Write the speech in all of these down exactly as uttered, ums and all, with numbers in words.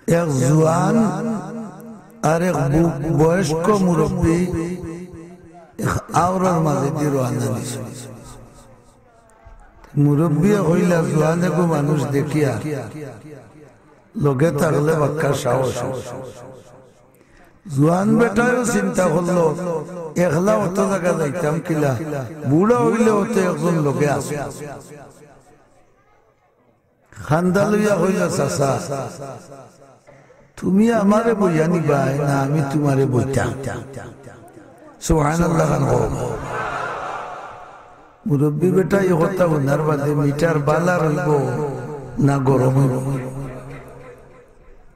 এক জুয়ান আর এক বু-, বয়স্ক মুরব্বি এক আওরর মাঝে দি রওয়ানা দিছইন। মুরব্বিয়ে কইলা, "জুয়ান এগু মানুষ দেখিয়া লগে থাকলে বাক্কা সাহস অয়।" জুয়ান বেটায়ও চিন্তা করলো, "একলা অত জাগা যাইতাম কিলা, বুড়া অইলেও তো একজন লগে আছে।" কান্দা লইয়া কইলা, "চাচা, তুমি আমারে বইয়া নিবায় না আমি তুমারে বইতাম?" সুবহানাল্লাহ খান কও। মুরব্বি বেটায় ই কথা হুনার বাদে মিটার বালা রইবো না গরম অইবো?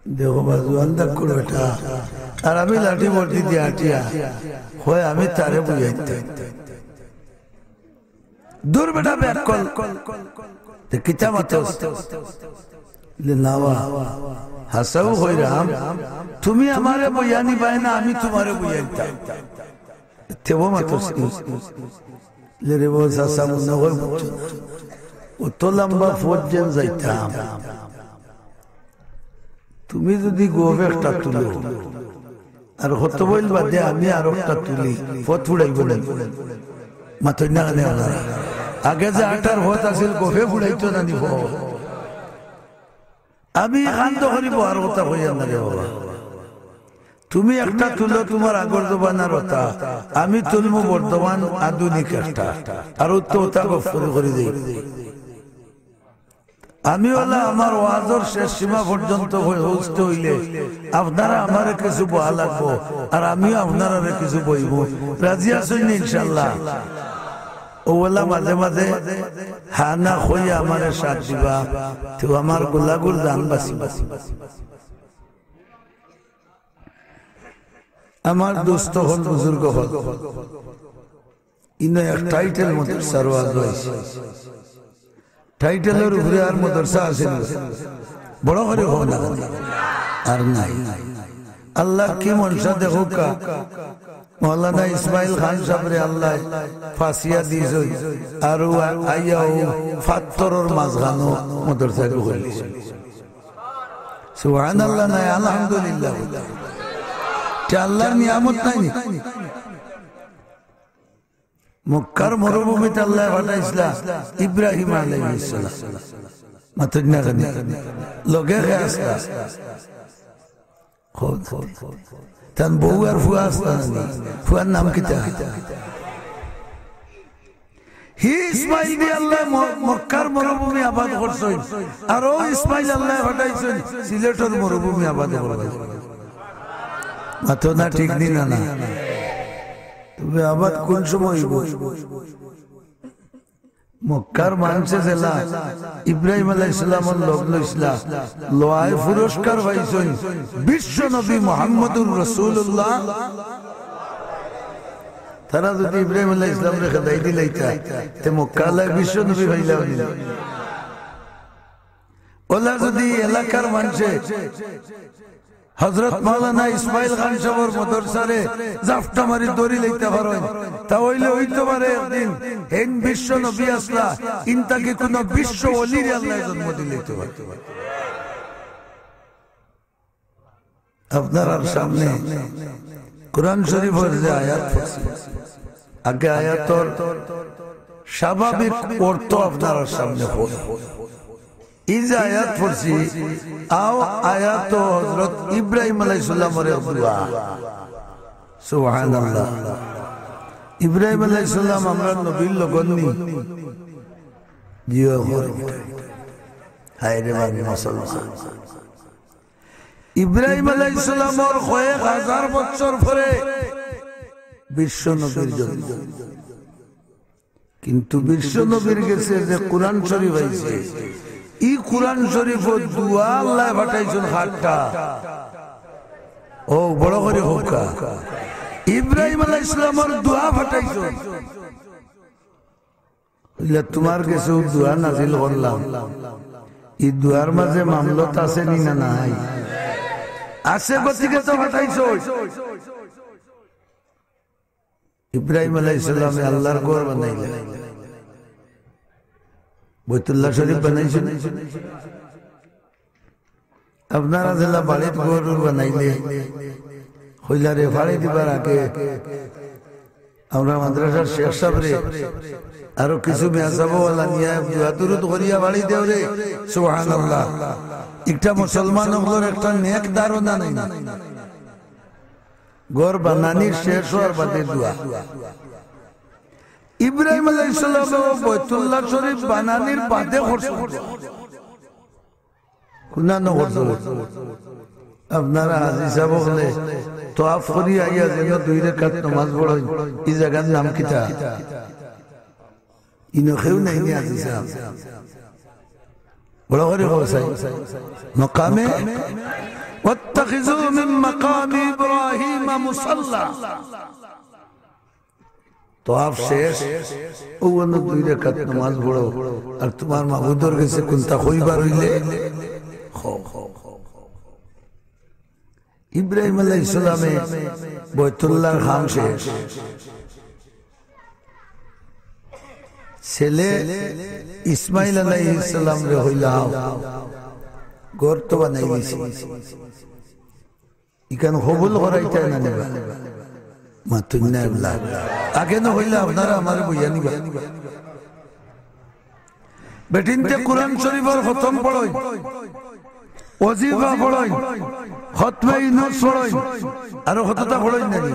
দেখো বা, জুয়ান দাক্কুর বেটা, আর আমি লাঠি বর্দি দিয়া আটিয়া, কয় আমি তারে বইয়া নিতাম। "দূর বেটা বেআক্কল, তে কিতা মাতস?" বলে, "না বা, হাছাউ কইরাম, তুমি আমারে বইয়া নিবায় না আমি তুমারে বইয়া নিতাম? তেবো মাতস নি?" বলে, "রে বা চাচা, মনো অয় বুঝছো না, অত লাম্বা পথ যেন যাইতাম, তুমি যুদি গোফ একটা তুলো, আর কত বইল বাদে আমি আরোকটা তুলি, পথ ফুরাইবো না।" মাতইন না কেনে আপনারা? আগে যে আটার পথ আছিল, গোফে ফুরাইতো না নি পথ? আমি কান্দ করি বওয়ার কথা কইয়ার না রে বাবা। তুমি একটা তুলো তুমার আগর জমানার অতা, আমি তুলমু বর্তমান আধুনিক একটা, আর অত অতা গফ করি করি দেই। আমি অলা আমার ওয়াজর শেষ সীমা পর্যন্ত পৌঁছতে অইলে আপনারা আমারে কিছু বওয়া লাগবো, আর আমিও আপনারারে কিছু বইমু। রাজি আছইন নি ইনশাআল্লাহ? অউ অলা মাঝে মাঝে হা না কইয়া আমারে সাথ দিবা, তেউ আমার গুলাগুর জান বাঁচিবো। আমার দোস্ত অকল, বুজুর্গ অকল, ইনো এক টাইটেল মাদ্রাসার ওয়াজ অইছে। টাইটেলর উপরে আর মাদ্রাসা আছে নি? বড় করি কও না। আর নাই। আল্লার কি মনশা দেখউক্কা। মাওলানা ইসমাইল খান সাবরে আল্লায় ফাঁসিয়া দিছইন। আর অউ আইয়া অউ ফাত্তরর মাঝখানো মাদ্রাসা খুলিছইন। সুবহানাল্লাহ নায়, আলহামদুলিল্লাহ। ইটা আল্লার নিয়ামত নায় নি? মক্কার মরুভূমিত আল্লায় পাঠাইছলা ইব্রাহিম আলাইহিস সালাম। মাতইন না কেনে? লগে কে আছলা? তান বউ আর ফুয়া আছলা না নি? ফুয়ার নাম কিতা? হি ইসমাইল দি আল্লায় ম-, মক্কার মরুভূমি আবাদ করছইন। আর অউ ইসমাইল আল্লায় পাঠাইছইন সিলেটর মরুভূমি আবাদ করছইন। মাতো না, ঠিক নি না, না? তবে আবাদ কুন সময় অইবো? মক্কার মানষে যেলা ইব্রাহিম আলাইহিস সালামর লগ লইছলা, লওয়ায় পুরস্কার পাইছইন বিশ্ব নবী মুহাম্মদুর রাসূলুল্লাহ। তারা যুদি ইব্রাহিম আলাইহিস সালামরে খেদাই দিলাইতা, তে মক্কা আলায় বিশ্ব নবী পাইলা অইলা। অলা যুদি এলাকার মানষে হজরত মাওলানা ইসমাইল খান সাবর মদরসারে জাপটা মারি ধরি লইতা পারইন, তা অইলে অইতো পারে একদিন হেইন বিশ্ব নবী আছলা, ইন থাকি কুনু বিশ্ব ওলিরে আল্লায় জন্ম দিলাইতো পারে। আপনারার সামনে কোরআন শরীফর যে আয়াত পড়ছি, আগে আয়াতর স্বাভাবিক অর্থ আপনারার সামনে অয়। ই যে আয়াত পড়ছি, অউ আয়াত হজরত ইব্রাহিম আলাইহিস সালামর এক দোয়া। সুবহানাল্লাহ। ইব্রাহিম আলাইহিস সালাম আমরার নবীর লগর নি? জি অয়। হায় রে বাবা, মুসলমান। ইব্রাহিম আলাইহিস সালামর কয়েক হাজার বছর পরে বিশ্ব নবীর জন্ম। কিন্তু বিশ্ব নবীর গেছে যে কোরআন শরীফ আইছে, ই কোরআন শরীফো দোয়া আল্লায় পাঠাইছইন কারটা? অউ বড় করি কউক্কা। ইব্রাহিম আলাইহিস সালামর দোয়া পাঠাইছইন। অইলে তুমার গেছে অউ দোয়া নাজিল করলাম, ই দোয়ার মাঝে মামলত আছে নি না নাই? আছে, গতিকে তো পাঠাইছইন। ইব্রাহিম আলাইহিস সালামে আল্লার ঘর বানাইলা, বাইতুল্লাহ শরীফ বানাইছইন। আপনারা যেলা বাড়িত ঘর বানাইলে, কইলা রে, ফাড়ি দিবার আগে আমরা মাদ্রাসার শেখ সাবরে, আরো কিছু মেয়া সাবওয়ালা নিয়া দোয়া দুরুদ করিয়া ফাড়ি দেও রে। সুবহানাল্লাহ। একটা মুসলমান অকলর একটা নেক ধারণা নাই না। ঘর বানানির শেষ অওয়ার বাদে দোয়া। ইব্রাহিম আলাইহিস সালামে বয়তুল্লাহ শরীফ বানানির বাদে করছইন। কুনানো করছইন? আপনারা হাজি সাব অকলে তওয়াফ করি আইয়া যেন দুই রেকাত নামাজ পড়ইন, ই জাগার নাম কিতা? ইনো কেউ নাই নি হাজি সাব? বড় করি কও চাই। মাকামে, "ওয়াত্তাখিযু মিন মাকামি ইব্রাহিম মুসাল্লা।" তওয়াফ শেষ, অউ অনো দুই রেকাত নামাজ পড়ো, আর তুমার মাবুদর গেছে কুনতা কইবার অইলে কও, কও, কও, কও। ইব্রাহিম আলাইহিস সালামে বয়তুল্লাহর কাম শেষ, ছেলে ইসমাইল আলাইহিস সালামরে কইলা, "আও, ঘর তো বানাই দিছি।" ইখান কবুল করাইতায় না নিবা? মাতুন না এবলা। আগে না অইলে আপনারা আমারে বইয়া নিবা। বেটিন্তে কুরআন শরীফর খতম পড়ইন, ওজিফা পড়ইন, খতমে ইউনুস পড়ইন, আরো কততা পড়ইন নানি?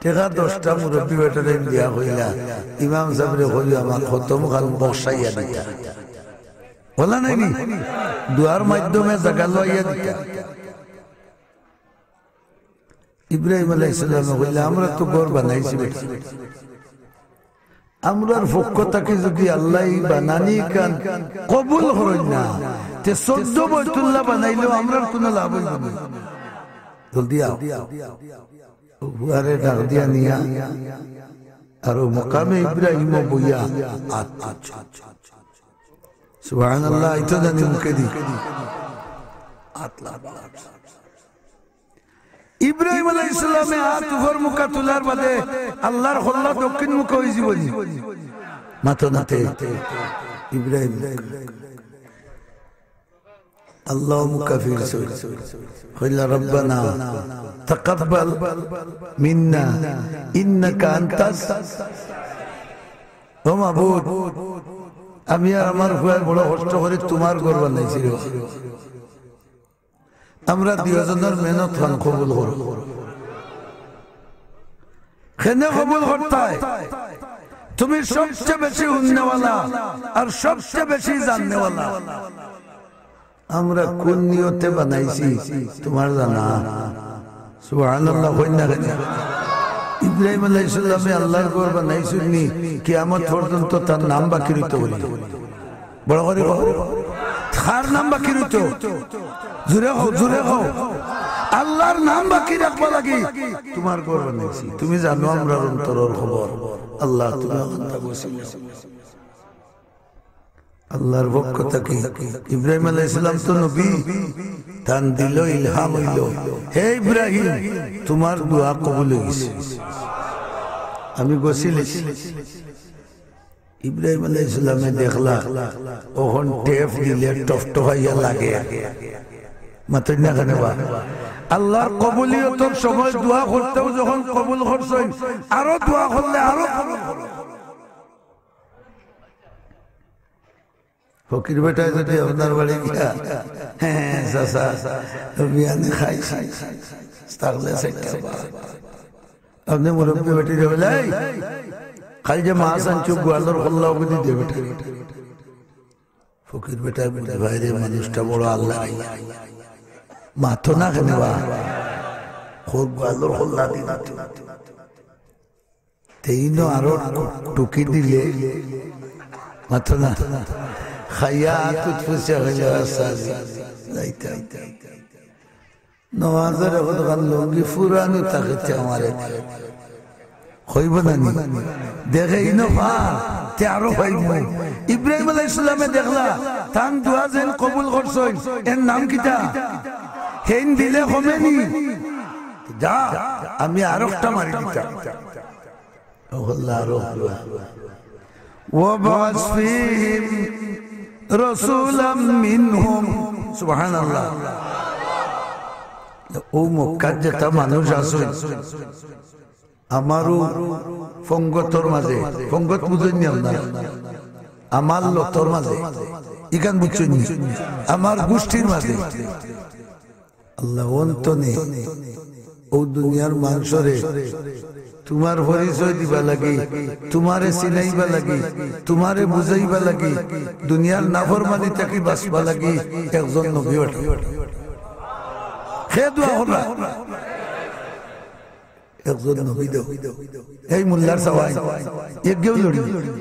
টেকা দশটা মুরব্বি বেটারে দিয়া কইলা, "ইমাম সাবরে কইও আমার খতম খান বসাইয়া দিতা।" বলা নাই নি? দোয়ার মাধ্যমে জাগা লইয়া দিতা। ইব্রাহিম আলাইহিস সালামে কইলা, "আমরা তো ঘর বানাইছি বেটা। আমরার পক্ষ থাকি যুদি আল্লায় ই বানানি খান কবুল করইন না, তে চৌদ্দ বয়তুল্লাহ বানাইলেও আমরার কুনু লাভ অইবো না।" জলদি আও। ফুয়ারে ডাক দিয়া নিয়া, আর অউ মকামে ইব্রাহিমও বইয়া আত তুলছে। সুবহানাল্লাহ, ইতো জানি মুখে দি। আত লাভ। ইব্রাহিম আলাইহিস সালামে আত উপর মুখা তুলার বাদে আল্লাহর কল্লা দক্ষিণ মুখা অইযিবো নি? মাতো নাতে ইব্রাহিম আল্লাহ মুখা ফিরছইন। কইলা, "রব্বানা তাকাব্বাল মিন্না ইন্নাকা আনতাস।" ও মাবুদ, আমি আর আমার ফুয়ায় বড় কষ্ট করি তুমার ঘর বানাইছি রে। আমরা দুইওজনর মেহনত খান কবুল করো। কেনে কবুল করতায়? তুমি সবচেয়ে বেশি হুননেওয়ালা আর সবচেয়ে বেশি জাননেওয়ালা। আমরা কুন নিয়তে বানাইছি তুমার জানা। সুবহানাল্লাহ, কইন না কেনে? ইব্রাহিম আলাইহিস সালামে আল্লাহর ঘর বানাইছইন নি, কিয়ামত পর্যন্ত তার নাম বাকি রইতো বলি। বড় করি কও। কার নাম বাকি রইতো? জুরে কও, জুরে কও। আল্লাহর নাম বাকি রাখবার লাগি তুমার ঘর বানাইছি। তুমি জানো আমরার অন্তরর খবর। আল্লাহ, তুমি অখানতা বসি। আল্লাহর পক্ষ থাকি ইব্রাহিম আলাইহিস সালাম তো নবী, তান দিলো ইলহাম অইলো, "হে ইব্রাহিম, তুমার দোয়া কবুল অইগেছে।" আমি গছিলিছি। ইব্রাহিম আলাইহিস সালামে দেখলা, অখন টেপ দিলে টপটপাইয়া লাগে। মাতইন না কেনে বা? আল্লাহর কবুলিয়তর সময় দোয়া করতেও যখন কবুল করছইন, আরো দোয়া করলে আরো কবুল করইন। ফকির বেটায় যদি আপনার বাড়ি গিয়া, "হ্যাঁ, চাচা, বিয়ানে খাইছি, থাকলে সেটা বা।" আপনে মুরব্বি বেটি যাবে, "লাই, খাই যে মাছ আনছো, গোয়ালর কল্লা অবধি দে বেটা।" ফকির বেটায় বুঝে, "ভাই রে, মানুষটা বড় আল্লাহ।" মাতো না কেনে বা? খোর গোয়ালর কল্লা দি দিত। তেইনো আরো টুকি দিলে, মাতো না। খাইয়া আতুত ফুসিয়া খাইলে, "আচ্ছা, যাইতাম।" নওয়াজর এখন দোকান লুঙ্গি ফুরানি তাকে তে আমারে কইবো না নি? দেখে ইনো পা, তে আরো পাইবো। ইব্রাহিম আলাইহিস সালামে দেখলা, তান দোয়া যেন কবুল করছইন, এর নাম কিতা? হেইন দিলে কমে নি? যা, আমি আরোকটা মারি দিতাম। আল্লাহ, আরো দোয়া। وابعث فيهم رسولا منهم। সুবহানাল্লাহ। অউ মক্কাত যেতা মানুষ আছইন, আমারও পঙ্গতর মাঝে, পঙ্গত বুঝইন নি আপনারা? আমার লতর মাঝে, ইখান বুঝছইন নি? আমার গুষ্টির মাঝে। আল্লাহ অন্তনে অউ দুনিয়ার মানষরে তুমার পরিচয় দিবা লাগি, তুমারে চিনাইবা লাগি, তুমারে বুঝাইবা লাগি, দুনিয়ার নাফরমানি থাকি বাঁচবা লাগি একজন নবী পাঠাও। হে দোয়া কররা, একজন নবী দেও। এই মোল্লার সবাই, এগিয়েও লড়ি।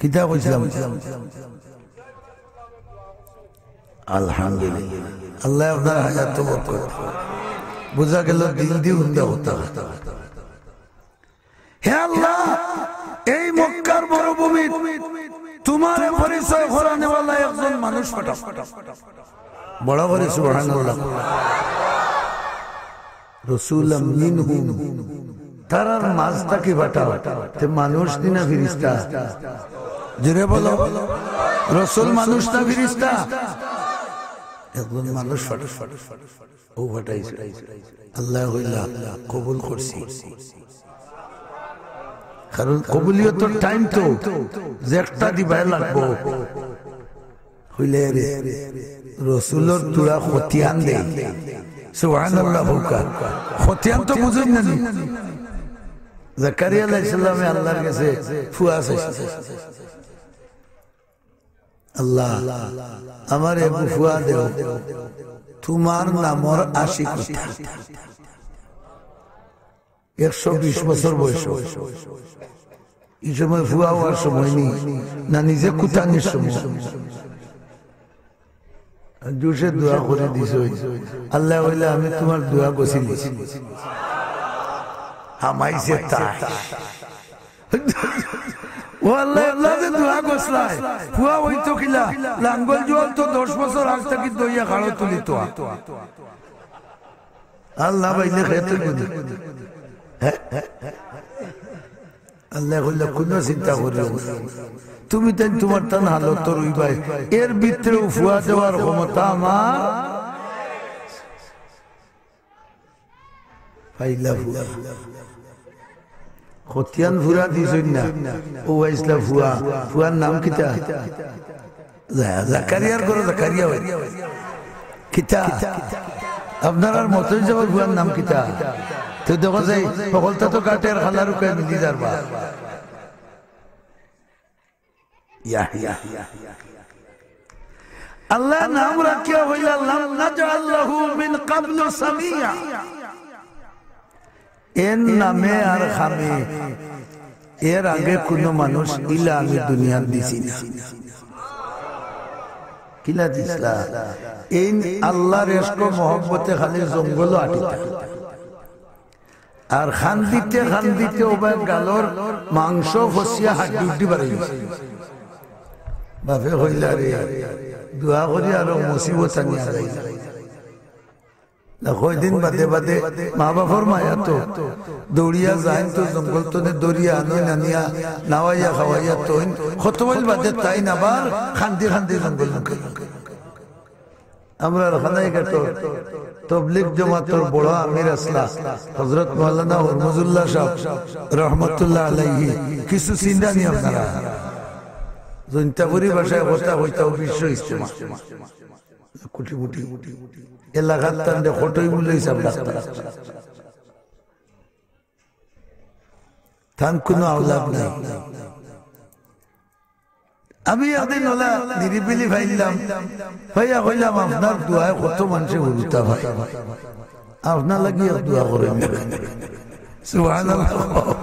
কিতা কইছিলাম? আলহামদুলিল্লাহ। আল্লাহ আপনার হায়াত বরকত। বুঝা গেল দিল দি হুনদা কথা। হে আল্লাহ, এই মক্কার মরুভূমিত তুমারে পরিচয় করানেওয়ালা একজন মানুষ পাঠাও। বড় করি সুবহানাল্লাহ। রাসূলাম মিনহুম, তারার মাঝ থাকি পাঠাও। তে মানুষ নি না ফিরিস্তা? জোরে বলো, রসুল মানুষ না ফিরিস্তা? একজন মানুষ পাঠাও। অউ পাঠাইছে। আল্লায় কইলা, "কবুল করছি।" কারণ কবুলিয়তর টাইম তো যে একটা দিবায় লাগবো। কইলে রে, রসুলর থুড়া খতিয়ান দেই। সুবহানাল্লাহ কউক্কা। খতিয়ান তো বুঝইন না নি? জাকারিয়া আলাইহিস সালামে আল্লাহর গেছে ফুয়া চাইছে। আল্লাহ, আমারে এগু ফুয়া দেও, তুমার নামর আশিক অইতা। একশো বিশ বছর বয়স। ই সময় ফুয়া অওয়ার সময় নি, না নিজে কুতানির সময়। জোশে দোয়া করি দিছইন। আল্লায় কইলা, "আমি তুমার দোয়া গছিলিছি।" হামাইছে তাই। ও আল্লাহ, আল্লাহ যে দোয়া গছলায়, ফুয়া অইতো কিলা, লাঙ্গল জুয়াল তো দশ বছর আগ থাকি দইয়া খাড়ো তুলিতো। আল্লাহ বাইলে খেতে গুনি। আল্লায় কইলা, "কুনু চিন্তা করিও না, তুমি তাইন তুমার তান হালতো রইবায়, এর ভিতরেও ফুয়া দেওয়ার ক্ষমতা আমার।" পাইলা ফুয়া। খতিয়ান ফুরা দিছইন না। অউ আইছলা ফুয়া। ফুয়ার নাম কিতা? জা-, জাকারিয়ার ঘরো জাকারিয়া অয়। কিতা? আপনারার মতই যাবার ফুয়ার নাম কিতা? তো দেখো যাই, হকলতা তো কাটের খালা রুকায় মিলি যারবা। ইয়াহইয়া। আল্লায় নাম রাখিয়া কইলা, "লাম নাজআল লাহু মিন ক্বাবলু সামিয়া।" এর নামে আর কামে এর আগে কুনু মানুষ ইলা আমি দুনিয়াত দিছি না। কিলা দিছলা? এইন আল্লাহর ইশক মহব্বতে খালি জঙ্গলো আটিতা। আর কান্দিতে কান্দিতে অবায় গালর মাংস ফসিয়া হাড্ডি উড্ডি বারই গেছে। বাপে কইলা, "রে, দোয়া করি আরো মুসিবত আনিয়া লাইলা।" না, কয়দিন বাদে বাদে মা বাপর মায়া তো দৌড়িয়া যাইন তো জঙ্গল তনে ধরিয়া আনইন, আনিয়া নাওয়াইয়া খাওয়াইয়া তইন। কত বইল বাদে তাইন আবার কান্দি কান্দি জঙ্গল মুখে। আমরার কানাইঘাটর তবলিগ জমাতর বড় আমির আছলা, হযরত মাওলানা হরমুজুল্লাহ সাব রহমতুল্লাহ আলাইহি, কিছু চিনরা নি আপনারা? জৈন্তাপুরী ভাষায় কথা কইতাও বিশ্ব ইজতেমা। কুটি মুটি এলাকার তানরে কটই বুলে হিসাব রাখতা। তান কুনু আওলাদ নাই। আমি একদিন অলা নিরিবিলি পাইলাম, পাইয়া কইলাম, "আপনার দোয়ায় কত মানষে হুরুতা পায়, আপনার লাগি এক দোয়া করইন না।" সুবহানাল্লাহ।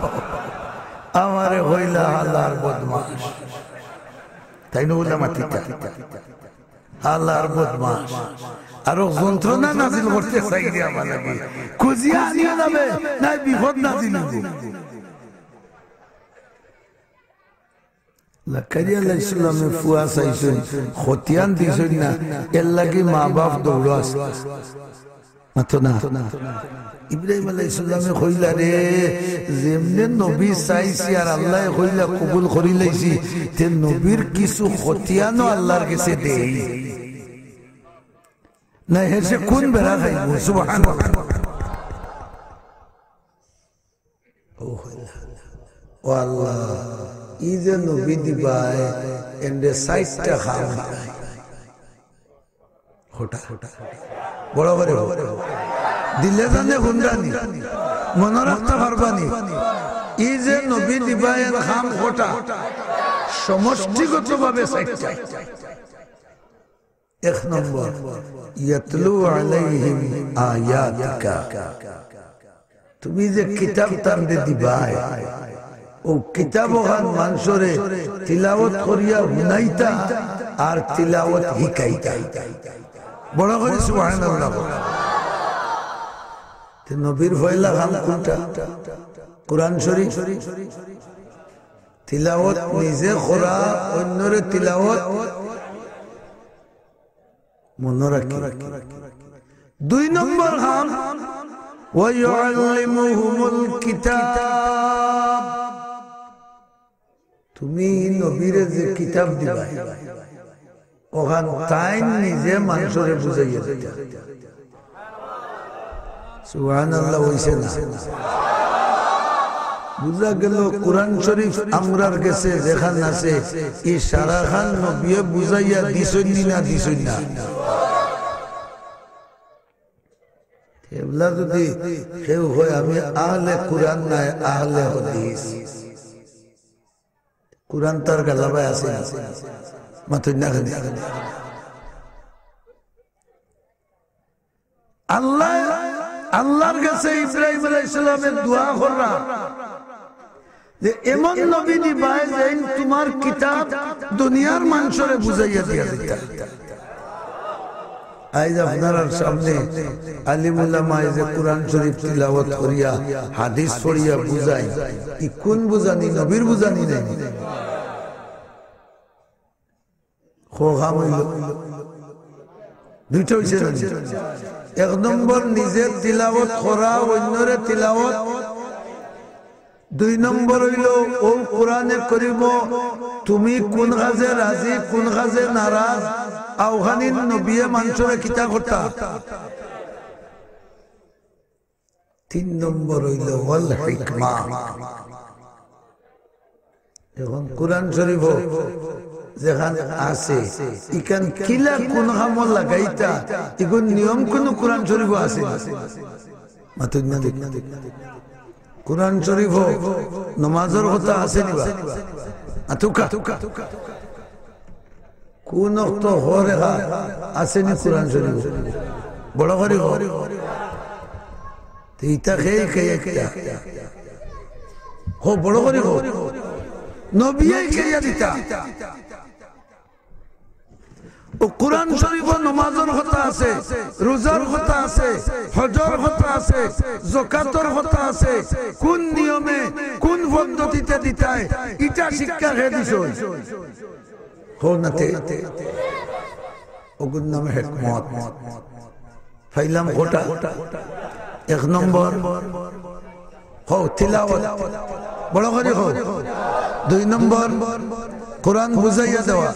আমারে কইলা, "হালার বদমাশ।" তাইন অলা মাতিতা। হালার বদমাশ। আরো যন্ত্রণা নাজিল করতে চাইরে আমার লাগি। খুজিয়া আনিয়া যাবে, নাই বিপদ নাজিল অইবো। জাকারিয়া আলাইহিস সালামে ফুয়া চাইছইন, খতিয়ান দিছইন না, এর লাগি মা বাপ দৌড়ো আছে। মাতো না। ইব্রাহিম আলাইহিস সালামে কইলা, "রে, যেমনে নবী চাইছি আর আল্লায় কইলা কবুল করিলাইছি, তে নবীর কিছু খতিয়ানও আল্লার গেছে দেই।" না, হে সে কোন বেড়া খাইব? সুবহানাল্লাহ। ও আল্লাহ, ও আল্লাহ, ই যে নবী দিবায়, এনরে চাইরটা কাম দিবায়। কটা? বড় করি কও। দিলে জানে হুনরানি, মনো রাখতা পারবানি। ই যে নবী দিবায়, এন কাম কটা? সমষ্টিগতভাবে চাইরটা। এক নম্বর, ইয়াতলু আলাইহিম আয়াতিকা। তুমি যে কিতাব তানরে দিবায়, অউ কিতাব অখান মানষরে তিলাওয়াত করিয়া হুনাইতা আর তিলাওয়াত হিকাইতা। বড় করি সুবহানাল্লাহ। তে নবীর পয়লা কাম কুনটা? কোরআন শরীফ তিলাওয়াত নিজে করা, অইন্যরে তিলাওয়াত মনো রাখি। দুই নম্বর কাম, ওয়া ইউআল্লিমুহুমুল কিতাব। তুমি নবীরে যে কিতাব দিবায়, অখান তাইন নিজে মানষরে বুঝাইয়া দিতা। সুবহানাল্লাহ অইছে না? বুঝা গেল, কোরআন শরীফ আমরার গেছে যেখান আছে, ই সারাখান নবিয়ে বুঝাইয়া দিছইন নি না দিছইন না? এবলা যদি কেউ কয়, "আমি আহলে কোরআন নায়, আহলে হাদিস।" কোরআন তার গালাবায় আছে না? মাতইন না কেনে? আল্লাহ, আল্লাহর গেছে ইব্রাহিম আলাইহিস সালামে দোয়া কররা যে এমন নবী দিবায় যেইন তুমার কিতাব দুনিয়ার মানষরে বুঝাইয়া দিয়া দিতা। আইজ আপনারার সামনে আলিম উলামায়ে যে কোরআন শরীফ তিলাওয়াত করিয়া, হাদিস পড়িয়া বুঝাইন, ই কুন বুঝানি? নবীর বুঝানি নায় নি? কও কাম অইল? দুইটা অইছে না নি? এক নম্বর নিজে তিলাওয়াত করা, অইন্যরে তিলাওয়াত। দুই নম্বর অইল, অউ কোরআনে করিম তুমি কুন কাজে রাজি, কুন কাজে নারাজ, অখানিন নবিয়ে মানষরে কিতা করতা। তিন নম্বর অইল ওয়াল হিকমা। এখন কোরআন শরীফ যেখান আছে, ইখান কিলা কুন কামো লাগাইতা, ইগুন নিয়ম কুনু কোরআন শরীফো আছে নি? মাতইন না কেনে? কোরআন শরীফো নমাজর কথা আছে নি বা? আতুকা। কুন অক্ত হরে হা আছে নি কোরআন শরীফো? বড় করি কও। তে ইতা কে হিকাইয়া দিতা? কও, বড় করি কও। নবিয়ে হিকাইয়া দিতা। অউ কোরআন শরীফো নমাজর কথা আছে, রোজার কথা আছে, হজর কথা আছে, জকাতর কথা আছে, কুন নিয়মে, কুন পদ্ধতিতে দিতায়, ইটা শিক্ষা কে দিছইন? কও না তে। অগুর নাম হিকমত। পাইলাম কটা? এক নম্বর, কও, তিলাওয়াত। বড় করি কও। দুই নম্বর, কোরআন বুঝাইয়া দেওয়া।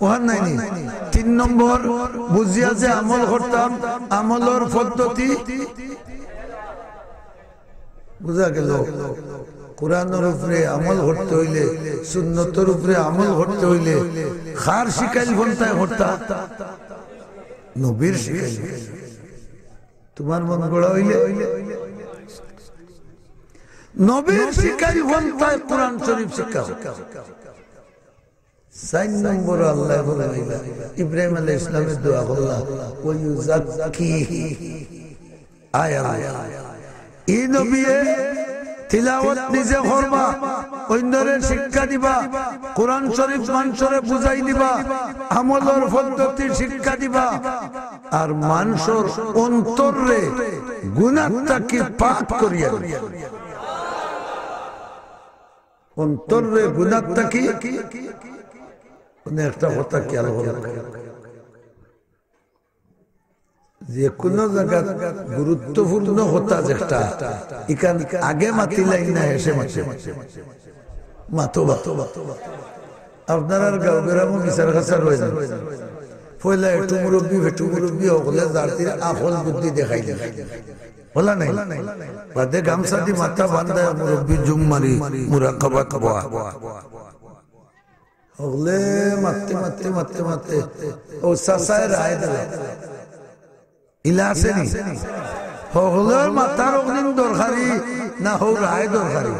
অখান নায় নি? তিন নম্বর, বুঝিয়া যে আমল করতাম, আমলর পদ্ধতি। বুঝা গেল, কোরআনর উপরে আমল করতে অইলে, সুন্নতর উপরে আমল করতে অইলে, কার শিখাইল পন্থায় করতা? নবীর শিখাইল। তুমার মন গড়া অইলে, নবীর শিখাইল পন্থায় কোরআন শরীফ শিক্ষা। চাইর নম্বর আল্লায় ফরমাইলা, ইব্রাহিম আলাইহিস সালামে দোয়া করলা, "ওয়া ইউযাক্কি।" আয় আল্লাহ, ই নবিয়ে তিলাওয়াত নিজে করবা, অইন্যরে শিক্ষা দিবা, কোরআন শরীফ মানষরে বুঝাই দিবা, আমলর পদ্ধতি শিক্ষা দিবা, আর মানষর অন্তররে গুনাহ থাকি পাক করিয়া দিবা। অন্তররে গুনাহ থাকি, মানে একটা কথা খেয়াল করো, যে কুনু জাগাত গুরুত্বপূর্ণ কথা যেটা, ইখান আগে মাতিলাইন না হেষে মাতে? মাতো বা। আপনারার গাঁও গেরামো বিচার খাচার অয় না? পয়লা এটু মুরব্বি, ফেটু মুরব্বি অকলে যার তীর আখল বুদ্ধি দেখাইলা। অলা নায়? বাদে গামছা দি মাথা বান্ধায় মুরব্বি জুম মারি মুরাকাবাত বওয়া। অকলে মাততে মাততে মাততে মাততে অউ চাচায় রায় দিলা। ইলা আছে নি? হকলর মাতার অকদিন দরকারি না হউ রায় দরকারি?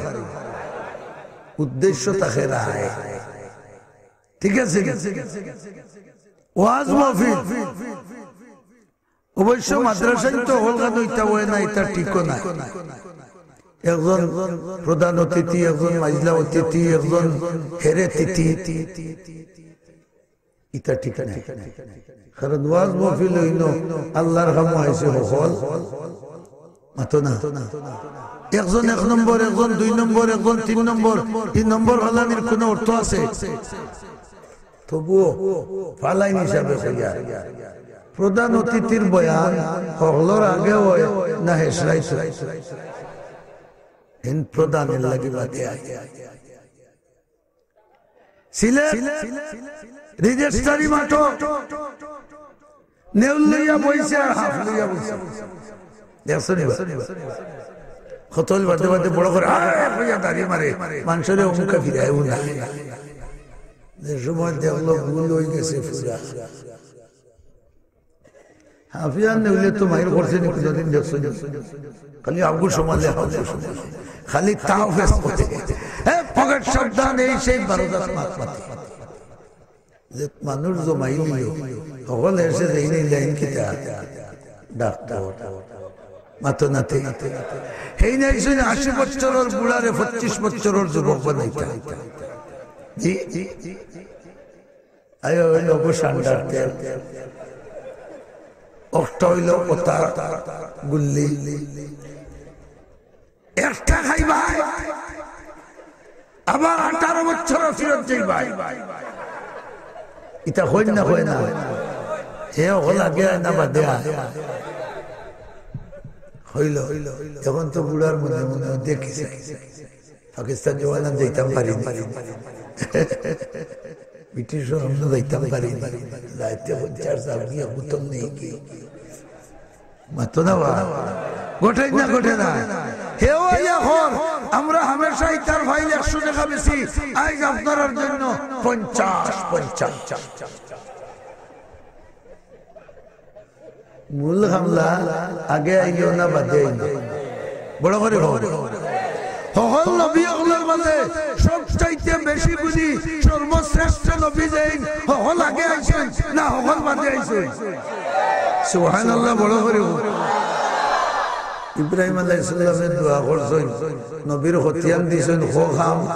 উদ্দেশ্য থাকে রায়। ঠিক আছে নি? ওয়াজ মাহফিল। অবশ্য মাদ্রাসায় তো হকলখান অইতা অয় না, ইটা ঠিকও নায়। একজন প্রধান অতিথি, একজন মাইজলা অতিথি, একজন হেরে তিথি। ইটা ঠিক নায়। কারণ ওয়াজ মাহফিল অইলো আল্লার কামো আইছে হকল। মাতো না। একজন এক নম্বর, একজন দুই নম্বর, একজন তিন নম্বর, ই নম্বর ফালানির কুনু অর্থ আছে? তবুও ফালাইন হিসাবে কইয়া। প্রধান অতিথির বয়ান হকলর আগে অয় না হেষরাইত? হেন প্রধানর লাগি বাদে আয়। সিলেট রেজিস্ট্রারি মাঠো নেউল লইয়া বইছে আর হাফ লইয়া বইছে। দেখছো নি বা? কতল বাদে বাদে বড় করে, "আয়," কইয়া দাড়ি মারে, মানষরে অমুকা ফিরায়ও না। যে সময় দেখলো ভুল অই গেছে পুরা। হাফিয়ান নেউলে তো মাইর করছে নি, কুনুদিন দেখছো নি? খালি আবু সমালে, আবু সমালে। খালি তাও ফেস করে। এ, পকেট সাবধান, এই সেই বারো দাস মাত মাতে। যে মানুষ জমাই নিল, হকল হেষে দেই নেই লাইন কিতা? ডাক্তার। মাতো নাতে। হেই নাই শুনে আশি বছরর বুড়ারে পঁচিশ বছরর যুবক বানাইতা। জি? আয় অইল অবসান্ডার তেল, অষ্ট অইল ওতা গুল্লি। একটা খাইবায়, আবার আঠারো বছর ফিরত যাইবায়। ইতা হইন না, হয় না? হে হকল আগে আয় না বাদে আয়? হইল। এখন তো বুড়ার মনে মনে দেখি পাকিস্তান জমানাত যাইতাম পারি নি, ব্রিটিশর আমলো যাইতাম পারি নি। যাইতে পঞ্চাশ সাল গিয়া হুতম নেই কি? মাতো না বা? ঘটে না, ঘটে না? হেও আইয়া কর, আমরা হামেশা ইতার ফাইল একশো টেকা বেশি, আইজ আপনারার জন্য পঞ্চাশ, পঞ্চাশ। মূল হামলা আগে আইলো না বাদে আইলো? বড় করি কও। হকল নবী অকলর মাঝে সবচাইতে বেশি গুণী সর্বশ্রেষ্ঠ নবী যেইন, হকল আগে আইছইন না হকল বাদে আইছইন? সুবহানাল্লাহ, বড় করি কও। ইব্রাহিম আলাইহিস সালামে দোয়া করছইন, নবীর খতিয়ান দিছইন, ক কাম?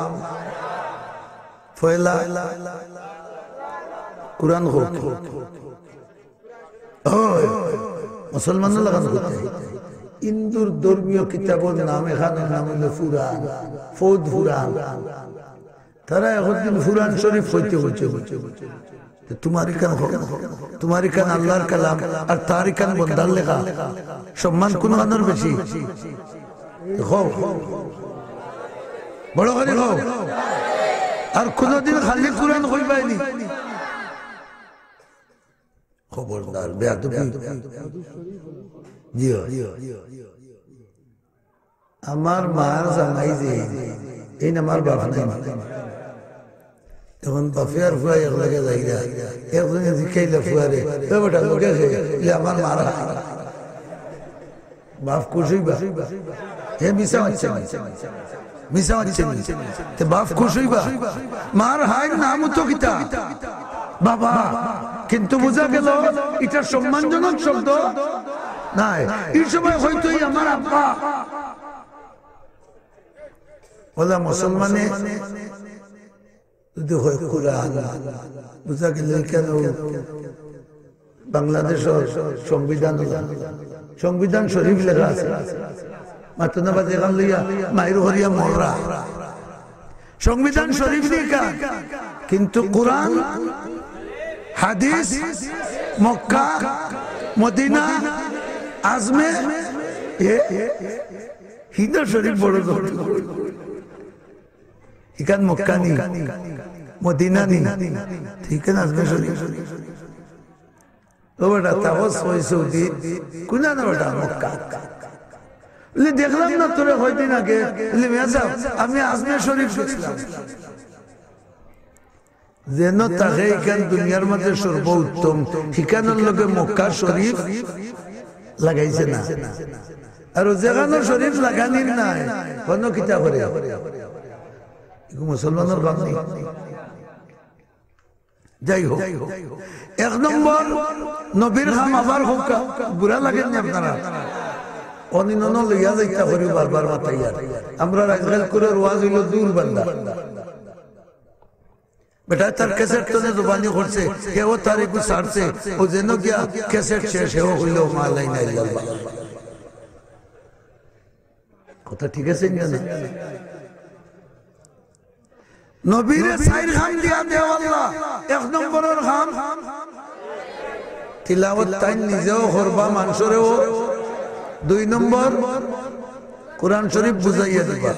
পয়লা কুরআন কও। অয়, মুসলমানর লাখান করতে। হিন্দুর ধর্মীয় কিতাবর নাম, এখানর নাম অইলো ফুরান, ফৌদ ফুরান। তারা একদিন ফুরান শরীফ কইতে কইতে কইতে কইতে। তো তুমার ইখান ক-, তুমার ইখান আল্লার কালাম, আর তার ইখান বন্দার লেখা। সম্মান কুনখানর বেশি? কও। বড় করি কও। আর কুনুদিন খালি কুরআন কইবায় নি। খবরদার, বেয়াদবি। জি অয়। আমার মার জামাই যে, এইন আমার বাপ নাই। এখন বাপে আর ফুয়া একলগে যাইরা। একজনে জিকাইলা ফুয়ারে, "এ বেটা, লগে কে?" বলে, "আমার মার হাইন।" বাপ খুশ অইবা? হে মিছা মাতছে নি? মিছা মাতছে নি? তে বাপ খুশ অইবা? মার হাইন নাম তো কিতা? বাবা। কিন্তু বুঝা গেল, ইটা সম্মানজনক শব্দ নায়। ই সময় হয়তো ই আমার আব্বা। অলা মুসলমানে যদি হয় কুরআন, বুঝা গেল কেন বাংলাদেশর সংবিধান অলা, সংবিধান শরীফ লেখা আছে। মাতো না বা? যেখান লইয়া মাইর করিয়া মররা। সংবিধান শরীফ লেখা, কিন্তু কুরআন, হাদিস, মক্কা, মদিনা, আজমে, এ, হিন্দু শরীফ বড় জোর। ইখান মক্কা নি, মদিনা নি, ঠিক না? আজমে শরীফ। ও বেটা, তাপস ভাই সৌদি, কোন না বেটা? মক্কা। বলে, "দেখলাম না তোরে কয়দিন আগে।" বলে, "মিয়া সাব, আমি আজমে শরীফ গেছিলাম।" যেন থাকে ইখান দুনিয়ার মাঝে সর্বোত্তম, হিখানর লগে মক্কা শরীফ লাগাইছে না। আর যেখানো শরীফ লাগানির নাই, হনো কিতা করে? ইগু মুসলমানর কাম নি। যাই হোক, এক নম্বর, নবীর কাম আবার কউক্কা, বুরা লাগের নি আপনারার? অনিনন লইয়া যাইতা করি বারবার মাতাইয়ার। আমরার আজকাল করে ওয়াজ অইলো দূর বান্দা। বেটায় তার ক্যাসেট তনে জবানি করছে, হেও তার একটু ছাড়ছে, ও যেন গিয়া ক্যাসেট শেষ, হেও কইলো, "মা লা ইলাহা ইল্লাল্লাহ।" কথা ঠিক আছে না? নবীরে চাইর কাম দিয়া দেও আল্লাহ। এক নম্বরর কাম, তিলাওয়াত তাইন নিজেও করবা, মানষরেও। দুই নম্বর, কোরআন শরীফ বুঝাইয়া দিবা।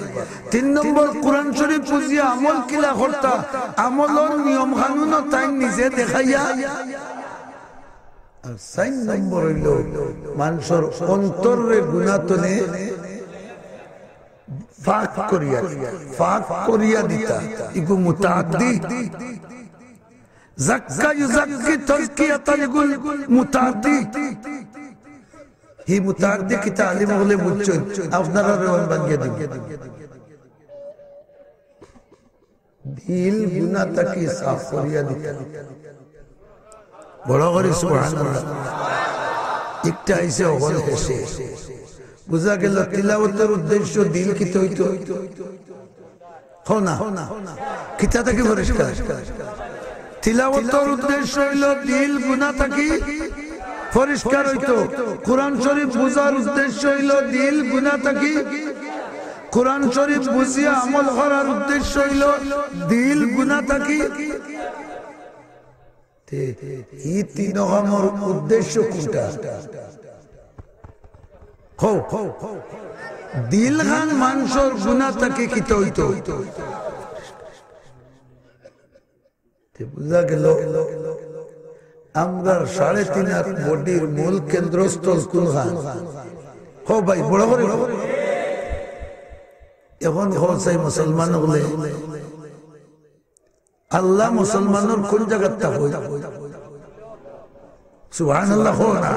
তিন নম্বর, কোরআন শরীফ বুঝিয়া আমল কিলা করতা, আমলর নিয়ম কানুনও তাইন নিজে দেখাইয়া। আর চাইর নম্বর অইলো মানষর অন্তররে গুনা তনে ফাক করিয়া, ফাক করিয়া দিতা। ইগু মুতাআদ্দি। জাক্কা ইউজাক্কি তাজকিয়াতান, ইগু মুতাআদ্দি। হি মুতাআদ্দি কিতা আলিম অকলে বুঝছইন, আপনারারে অখন ভাঙ্গিয়া দিমু। দিল গুনা থাকি সাফ করিয়া দিতা। বড় করি সুবহানাল্লাহ। একটা আইছে অকল হেসে। বুঝা গেল তিলাওয়াতর উদ্দেশ্য দিল কিতা অইতো? কও না। কিতা থাকি পরিষ্কার? তিলাওয়াতর উদ্দেশ্য অইলো দিল গুনা থাকি পরিষ্কার অইতো। কোরআন শরীফ বুঝার উদ্দেশ্য অইলো দিল গুনা থাকি। কোরআন শরীফ বুঝিয়া আমল করার উদ্দেশ্য অইলো দিল গুনা থাকি। তে, ই তিন কামর উদ্দেশ্য কুনটা? কও। দিল খান মানষর গুনা থাকি কিতা অইতো? তে বুঝা গেল, আমরার সাড়ে তিন হাত বডির মূল কেন্দ্রস্থল কুনখান? কও ভাই, বড় করি কও। অখন কও চাই মুসলমান অকলে, আল্লাহ মুসলমানর কুন জাগাত থাকইন? সুবহানাল্লাহ কও না।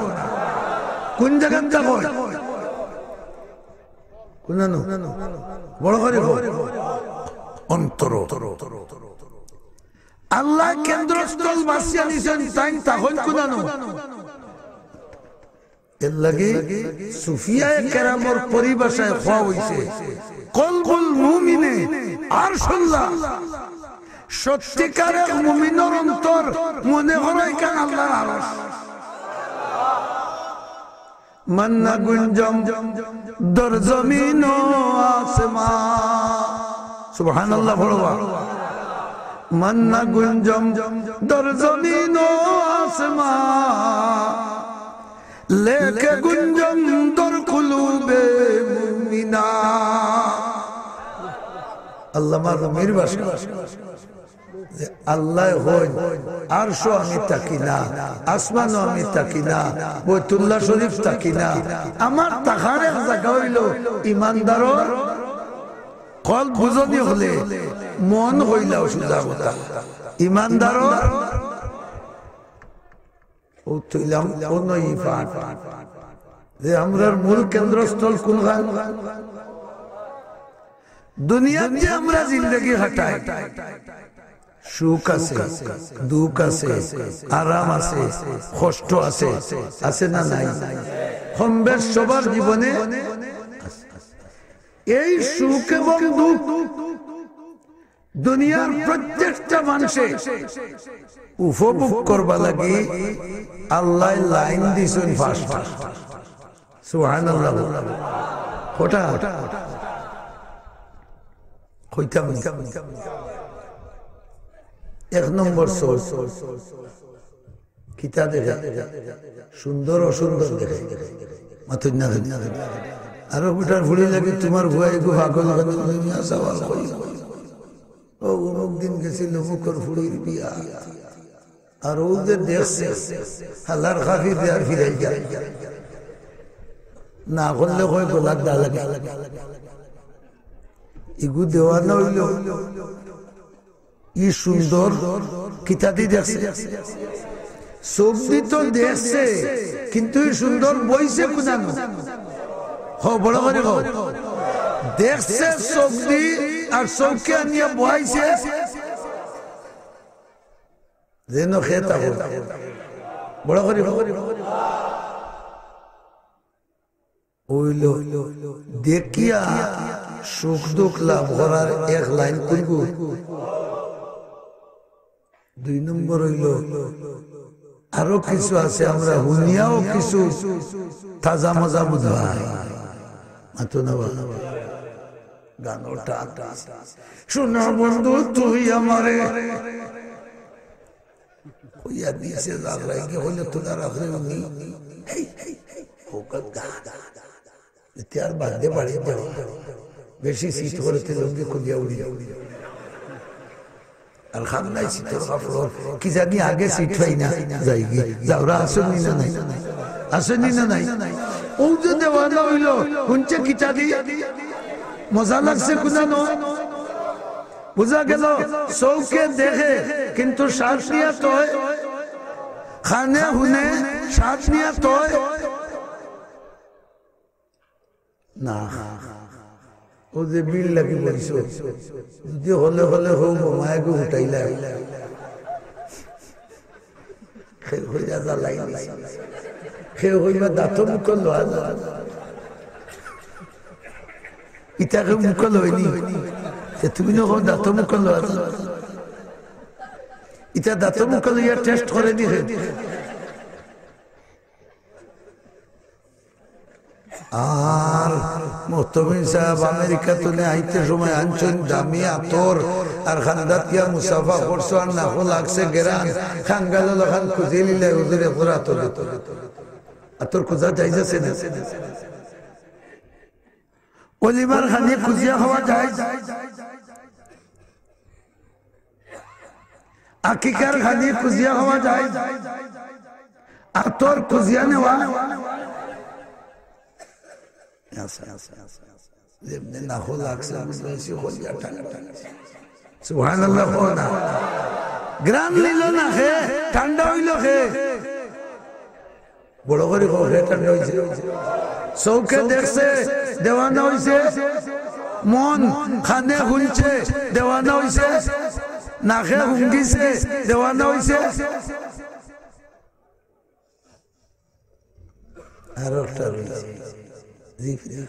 কুন জাগাত থাকইন? কুনানো? বড় করি কও। অন্তর। আল্লায় কেন্দ্রস্থল বাছিয়া নিছইন, তাইন থাকইন কুনানো? এরলাগি সুফিয়ায়ে কেরামর পরিভাষায় কওয়া অইছে, "কলবুল মুমিনে আরশুল্লাহ।" সত্যিকার এক মুমিনর অন্তর মনে করো ইখান আল্লাহর আরশ। মান্না গুঞ্জম দর জমিন ও আসমান। সুবহানাল্লাহ পড়বা। মান্না গুঞ্জম দর জমিন ও আসমান। লেকে গুঞ্জম দর কুলুবে মুমিনা। আল্লামা রুমির ভাষা। যে আল্লায় কইন, "আরশো আমি থাকি না, আসমানো আমি থাকি না, বাইতুল্লাহ শরীফ থাকি না।" আমার থাকার এক জাগা অইলো ইমানদারর কলব। বুঝনি অকলে? মন অইলো সুজা কথা। ইমানদারর অউ তুইলাম অনই পাঠ। যে আমরার মূল কেন্দ্রস্থল কুনখান? দুনিয়াত যে আমরা জিন্দেগি কাটাই, সুখ আছে, দুঃখ আছে, আরাম আছে, কষ্ট আছে, আছে না নাই? কম বেশ সবার জীবনে এই সুখ এবং দুঃখ দুনিয়ার প্রত্যেকটা মানষে উপভোগ করবার লাগি আল্লায় লাইন দিছইন পাঁচটা। সুবহানাল্লাহ। কয়টা? কইতাম নি। এক নম্বর সোর্স। কিতা দেখে? সুন্দর অসুন্দর দেখে। মাতইন না কেনে? আরো বেটার ফুড়ি লাগে, তুমার ফুয়া এগু পাগল, কেনে তুমি মিয়া সওয়াল কই? ও অমুক দিন গেছিল অমুকর ফুড়ির বিয়া, আর ও যে দেখছে, হালার খাফি দেয়ার ফিরাই যায়। না করলে কয় গলার দা লাগে। ইগু দেওয়ানা অইল। ই সুন্দর কিতাদি দেখছে? চোখদি তো দেখছে, কিন্তু ই সুন্দর বইছে কুনানো? হ, বড় করি হ। দেখছে চোখদি, আর চোখে আনিয়া বইছে যেন খেতা হ। বড় করি হ। অইল দেখিয়া সুখ দুঃখ লাভ করার এক লাইন কুনগু? দুই নম্বর অইল আরো কিছু আছে, আমরা হুনিয়াও কিছু তাজা মজা বুঝাই। মাতো না বাবা। গানটা শোনা বন্ধু তুই আমারে কইয়া দিছে, জাগরাইকে হইলে তোলা রাখলে উনি। হেই, হেই, হেই, ও কথা। এতে আর বাদে বাড়ি যাও। বেশি শীত করতে লুঙ্গি খুলিয়া উড়ি যাও। আর খাম নাই শীতর কাপড়, কি জানি আগে শীত পাই না, যাইগি। যাওরা আসেনি না নাই? আসেনি না নাই? ও যে দেওয়ানা হইল, হুনছে কিতা দি? মজা লাগছে কুনানো? বুঝা গেল, চৌকে দেখে, কিন্তু শ্বাস নিয়া তয়, খানে হুনে, শ্বাস নিয়া তয়। না, ও যে বিল লাগি বলছো, যদি হলে হলে হো বোমায় গো উঠাইলাই। কেউ হইয়া জ্বালাই, কেউ হইবা দাঁত মুখ লওয়া যায়। ইটা কেউ মুখ লয়নি, যে তুমি না কও দাঁত মুখ লওয়া যায়। ইটা দাঁত মুখ লইয়া টেস্ট করে নি হে। আর মোহতমিম সাহেব আমেরিকা তুনে আইতে সময় আনছইন দামি আতর, আর খান্দাত গিয়া মুসাফা করছো, আর নাকো লাগছে গেরান, খাঙ্গাল লাখান খুঁজে নিলে হুজুরে পুরা আতর দিত। আতর খুঁজা যাইজ আছে না? অলিমার খানি খুঁজিয়া খাওয়া যায়? আকিকার খানি খুঁজিয়া খাওয়া যায়? আতর খুঁজিয়া নেওয়া? আচ্ছা, আচ্ছা, আচ্ছা। যেমনি নাকো লাগছে, বুঝলাইছি, কলিজা ঠান্ডা। সুবহানাল্লাহ কও না। গ্রান নিল না খে, ঠান্ডা হইল খে। বড় করি কও, খে ঠান্ডা হইছে। চৌকে দেখছে, দেওয়ানা হইছে। মন খানে হুনছে, দেওয়ানা হইছে। নাকে হুঙ্গিছে, দেওয়ানা হইছে। আর একটা রইছে। জি, জি।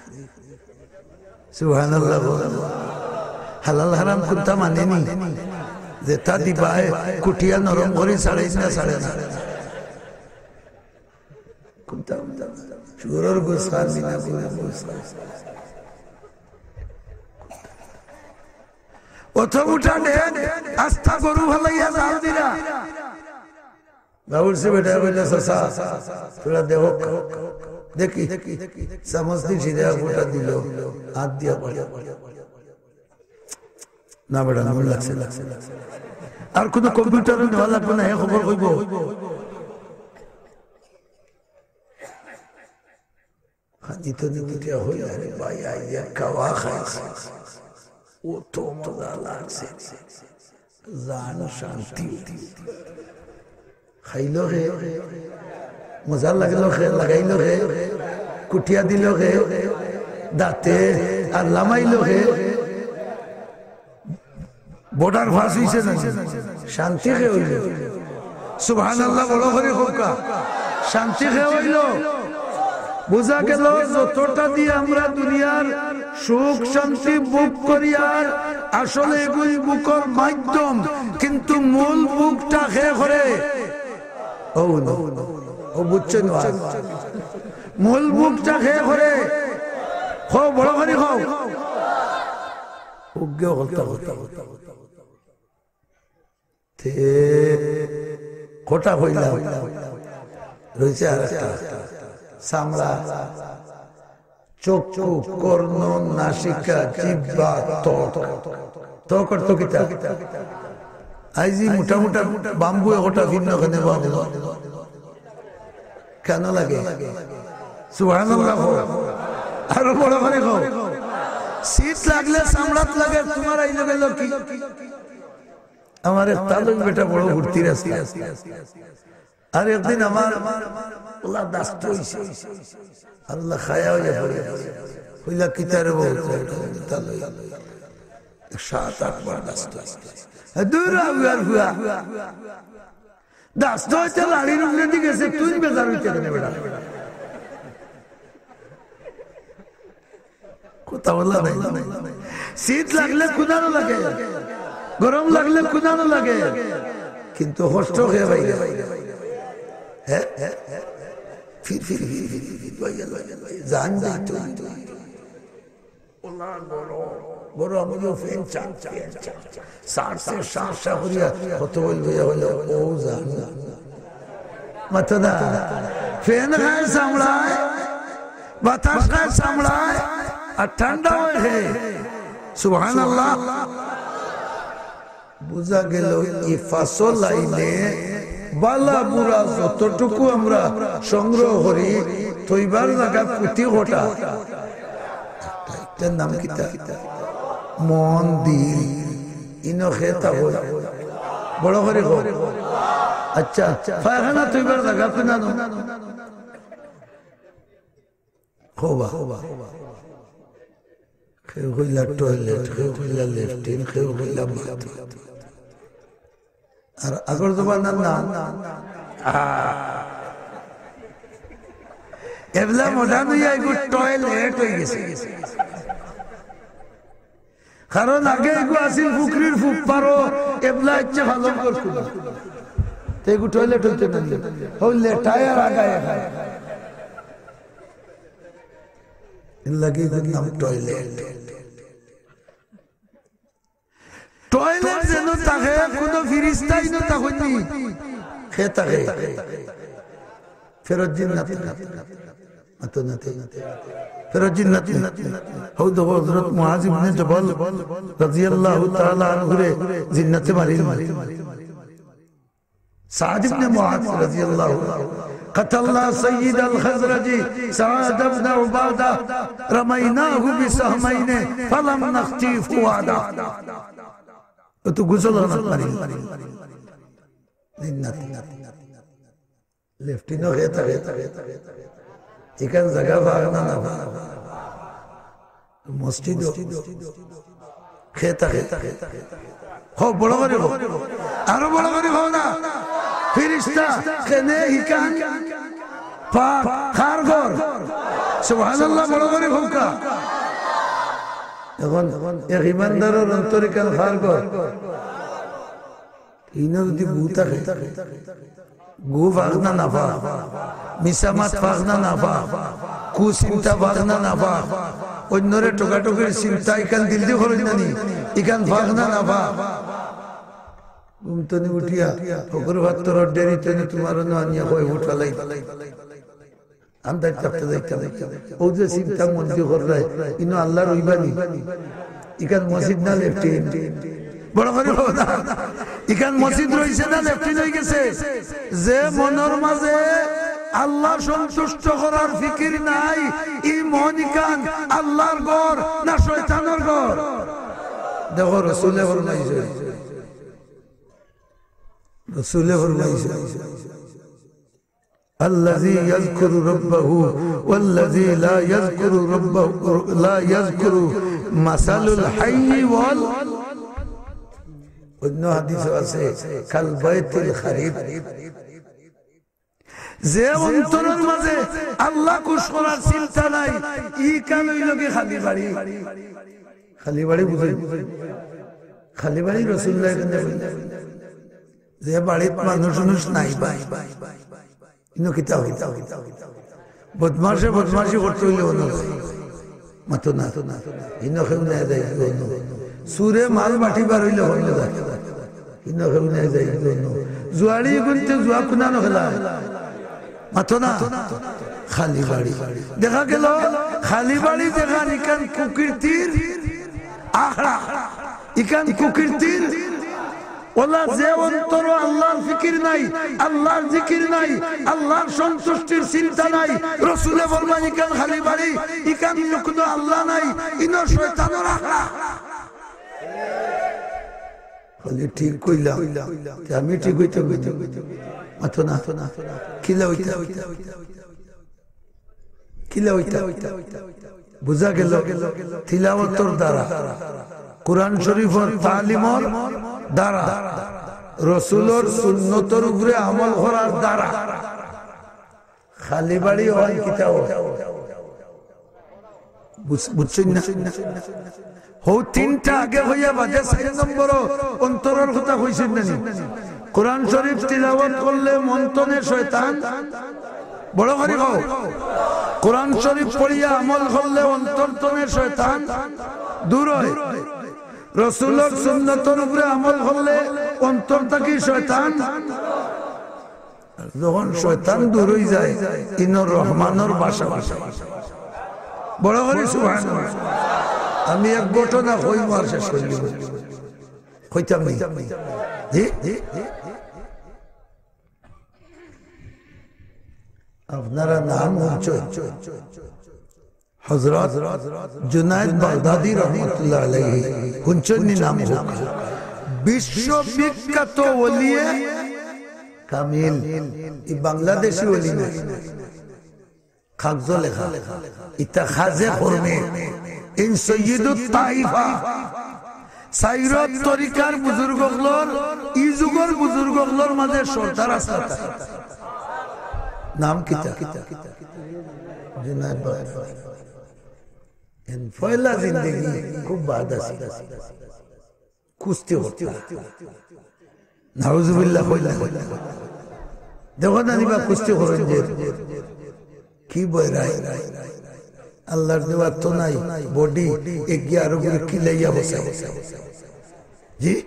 সুবহানাল্লাহ বল। হালাল হারাম কুনটা মানেনি? যেটা দিবায়, কুটিয়া নরম করি ছাড়ে না, ছাড়ে না। কুনটা, কুনটা? শুয়োরর গোস খার নি না গরুর গোস খার? অত উঠা নেন, আস্তা গরু ফালাইয়া জাল দিরা। বাবুর্চি বেটায় কইলা, "চাচা, তোরা দেখো, দেখি।" চামচ দি জিরা ফুটা দিল, হাত দিয়া পড়ে। না বেটা, নুন লাগছে, লাগছে, লাগছে। আর কোনো কম্পিউটারও নেওয়া লাগবে না, হে খবর কইব। খানি তো নিমিতে হই, আরে ভাই, আইয়া খাওয়া খাইছে, অত মজা লাগছে, জান শান্তি। খাইল খে, মজা লাগল খে, লাগাইল খে, কুটিয়া দিল খে, দাঁতে আর লামাইল খে। বর্ডার পাস হইছে না? শান্তি খে হইল। সুবহানাল্লাহ বড় করি কউক্কা। শান্তি খে হইল। বুঝা গেল যতটা দি আমরা দুনিয়ার সুখ শান্তি ভোগ করি আর আসলে এগুলি ভোগর মাধ্যম, কিন্তু মূল ভোগটা খে করে। ও না, ও বুঝছেন না? মূল ভোগটা খে করে। কও, বড় করি কও। উগ্গে হলতা হলতা। তে কটা কইলাম? রইছে আর একটা। চামড়া, চক্ষু, কর্ণ, নাসিকা, জিহ্বা, ত্বক। ত্বক অর্থ কিতা? আইজি মোটা মোটা বাম্বু একটা ভিন্ন খানে বাম্বু। কেন লাগে? সুবহানাল্লাহ কও। আরো বড় করি কও। শীত লাগলে চামড়াত লাগে, তুমার আইলো গেল কি? আমার এক তালই বেটা বড় ফুর্তির আছে। আর একদিন আমার ওলা দাস্ত অইছে। আল্লাহ খায়া অইয়া পড়ে। কইলা, "কিতারে বলতে?" তাহলে সাত আট বার দাস্ত অইছে। হ্যাঁ, দূর হুয়ার হুয়া। দাস্ত অইতে লাড়ির উপরে দি গেছে, তুই বেজার অইতে কেনে বেটা? কথা বলা নাই। শীত লাগলে কুনানো লাগে, গরম লাগলে কুনানো লাগে, কিন্তু কষ্ট কে পাইরা? হ্যাঁ, ফির ফির ফির ফির ফির, ভাই, ভাই, ভাই, জান যাইতো। ওলা গরম, গরম অইলো, ফ্যান চাল, ফ্যান চাল। সারছে, সারসা করিয়া কত বলবে, হইলো, ও জান। মাতো না। ফ্যান খায় চামড়ায়, বাতাস খায় চামড়ায়, আর ঠান্ডা অয় হে। সুবহানাল্লাহ। বুঝা গেল, ই পাঁচো লাইনে বালা বুরা যতটুকু আমরা সংগ্রহ করি, থইবার জাগা কুটি কটা। এটার নাম কিতা? মন, দিল। ইনো খেতা বই। বড় করি কও। আচ্ছা, পায়খানা থইবার জাগা কুনানো? কও বা। কেউ কইলা টয়লেট, কেউ কইলা লেট্রিন, কেউ কইলা বাথরুম। আর আগর জমানার নাম, আহ, এবলা মডার্ন অইয়া এগু টয়লেট অই গেছে। কারণ আগে এগু আছিল পুকুরির ফুপ পারো, এবলা ইচ্ছে ভালো করছিল। তো এগু টয়লেট অইতে না, হইলে টায়ার আগায় এখানে। এর লাগি এগুর নাম টয়লেট। টয়লেট যেন থাকে, কোনো ফিরিস্তাই না তখন নি। খে থাকে। ফেরত জিন্নাত। আতো নাতে। ফেরত জিন্নাত। হৌ দেখো হযরত মুআজ ইবনে জবল রাদিয়াল্লাহু তাআলা আনহুরে জিন্নাতে মারিল। সাদ ইবনে মুআজ রাদিয়াল্লাহু আনহু। قتلنا سيد الخزرج سعد بن عبادة، رميناه بسهمين فلم نخطي فؤاده। ও তো গোসল হওয়ার পারি। জিন্নাত। লেফটিনও খেয়ে থাকে। এখান জায়গা পাক না, না পাক। মসজিদও। খেতা, খেতা, খেতা, খেতা। হো, বড় করি হো। আরো বড় করি হো না। ফিরিস্তা, কেনে হিকান? পাক, কার ঘর? সুবহানাল্লাহ, বড় করি হউক্কা। এখন এক ইমানদারর অন্তর ইখান কার ঘর? ইনো যদি গু থাকে, গু পাক না নাপাক, মিছা মাত পাক না নাপাক, কুচিন্তা পাক না নাপাক, অইন্যরে ঠকাঠকির চিন্তা ইখান দিলদি করইন না নি, ইখান পাক না নাপাক। ঘুম তনে উঠিয়া ফকর ফাত্তরর ডেরি তনে তুমার অনো আনিয়া কয় উঠালাই। আন্দাজ থাকতে যাইতাম। ও যে চিন্তা মন্দি কররায়, ইনো আল্লাহ রইবানি। ইখান মসজিদ না লেফটিন? বড় করি বলো না। ইখান মসজিদ রইছে না লেফটিন অই গেছে? যে মনর মাঝে আল্লাহ সন্তুষ্ট করার ফিকির নাই, ই মন ইখান আল্লাহর ঘর না শয়তানর ঘর? দেখো, রসুলে ফরমাইছে, রসুলে ফরমাইছে, الذي يذكر ربه والذي لا يذكر ربه، لا يذكر مثل الحي وال-، অন্য হাদিসও আছে, كالبيت الخرب। যে অন্তরর মাঝে আল্লাহ খুশ করার চিন্তা নাই, ইখান অইলো গি খালি বাড়ি। খালি বাড়ি বুঝইন? খালি বাড়ি রসুলুল্লাহ এখানে বললেন। যে বাড়িত মানুষ উনুষ নাই বা, ইনো কিতা অইতো? বদমাশে বদমাশি করতে অইলে অনো যায়। মাতো না। ইনো কেউ নাই যায়, ইনো। চুরে মাল বাটিবার অইলে অনো যায়। ইনো কেউ নাই যায়, ইনো। জুয়াড়ি গুনতে জুয়া কুনানো খেলা। মাতো না? খালি বাড়ি। দেখা গেল, খালি বাড়ি যেখান, ইখান কুকীর্তির আখড়া, ইখান কুকীর্তির। অলা যে অন্তরো আল্লাহর ফিকির নাই, আল্লাহর জিকির নাই, আল্লাহর সন্তুষ্টির চিন্তা নাই, রসুলে ফরমাইন, ইখান খালি বাড়ি, ইখান কুনো আল্লাহ নাই, ইনো শয়তানর আখড়া। বলে, "ঠিক কইলাম।" তে আমি ঠিক অইতাম না? মাতো না। কিলা অইতা? কিলা অইতা? বুঝা গেল, তিলাওয়াতর দ্বারা, কোরআন শরীফর তালিমর দ্বারা, রসুলর সুন্নতর উপরে আমল করার দ্বারা। খালি বাড়ি অয় কিতা অয়? বুঝ-, বুঝছইন না? হউ তিনটা আগে কইয়া বাদে চাইর নম্বরো অন্তরর কথা কইছইন না নি? কোরআন শরীফ তিলাওয়াত করলে মন তনে শয়তান, বড় করি কও। কোরআন শরীফ পড়িয়া আমল করলে অন্তর তনে শয়তান দূর অয়। রসুলর সুন্নতর উপরে আমল করলে অন্তর থাকি শয়তান যখন শয়তান দূর অই যায়, ইনো রহমানর বাসা বাসা। বড় করি সুবহানাল্লাহ। আমি এক ঘটনা কইমু আর শেষ করি দিমু। কইতাম নি? জি? আপনারা নাম হুনছইন? হযরত জুনায়েদ বাগদাদী রহমতুল্লাহ আলাইহি, হুনছইন নি নাম? বিশ্ববিখ্যাত ওলিয়ে কামিল, ই বাংলাদেশি ওলি না, কাগজো লেখা, ইতা খাজে কর্মে, ইন সৈয়দুত তাইফা, সাইরত তরিকার বুজুর্গ অকলর, ই যুগর বুজুর্গ অকলর মাঝে সর্দার আছলা। নাম কিতা? জুনায়েদ বাগদাদী। এন পয়লা জিন্দেগি খুব বাদ আছে। কুস্তি করতা। নাউজুবিল্লাহ কইলা। দেখো না নিবা কুস্তি করেন যে কি বয়রাই। আল্লাহর দেওয়া তো নাই, বডি এগিয়ে আরো করে কিলাইয়া বসে। জি,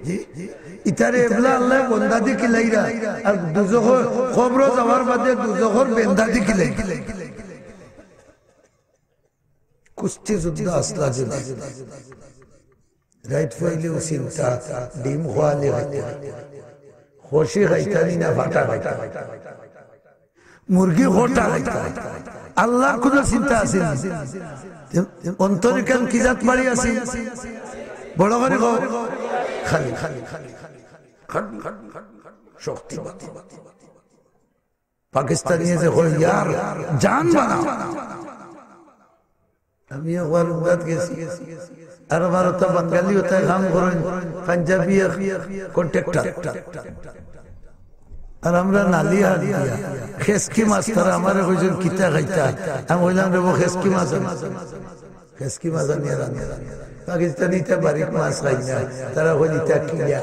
ইতারে এবলা আল্লাহ বন্দা দি কিলাইরা, আর দুজখর কবর যাওয়ার বাদে দুজখর বেন্দা দি কিলাই। কুস্তি যুদ্ধ আছলা যদি রাইত পাইলেও চিন্তা, ডিম খোয়ালে খাইতা, খসি খাইতা নি না ফাটা খাইতা, মুরগি খোটা খাইতা, আল্লাহর কোনো চিন্তা আছে নি? অন্তরে কেন কি জাত বাড়ি আছে? বড় করি কও, খালি, খালি, খালি, খালি, খালি, খালি, খালি, খালি, শক্তি। পাকিস্তানি যে কয়, "ইয়ার জান বানাও।" আমি একবার উমরাত গেছি, আর আমার ওটা বাঙালি ওটায় কাম করেন, পাঞ্জাবি এক কন্ট্রাক্টর। আর আমরা নালি হাত দিয়া খেসকি মাছ, তারা আমারে কইছেন, "কিতা খাইতা?" আমি কইলাম, "রে বা, খেসকি মাছ আনি।" খেসকি মাছ আনিয়া রান্ধি। পাকিস্তানি ইতা বারিক মাছ খাই না, তারা কইল, "ইতা কিলা?"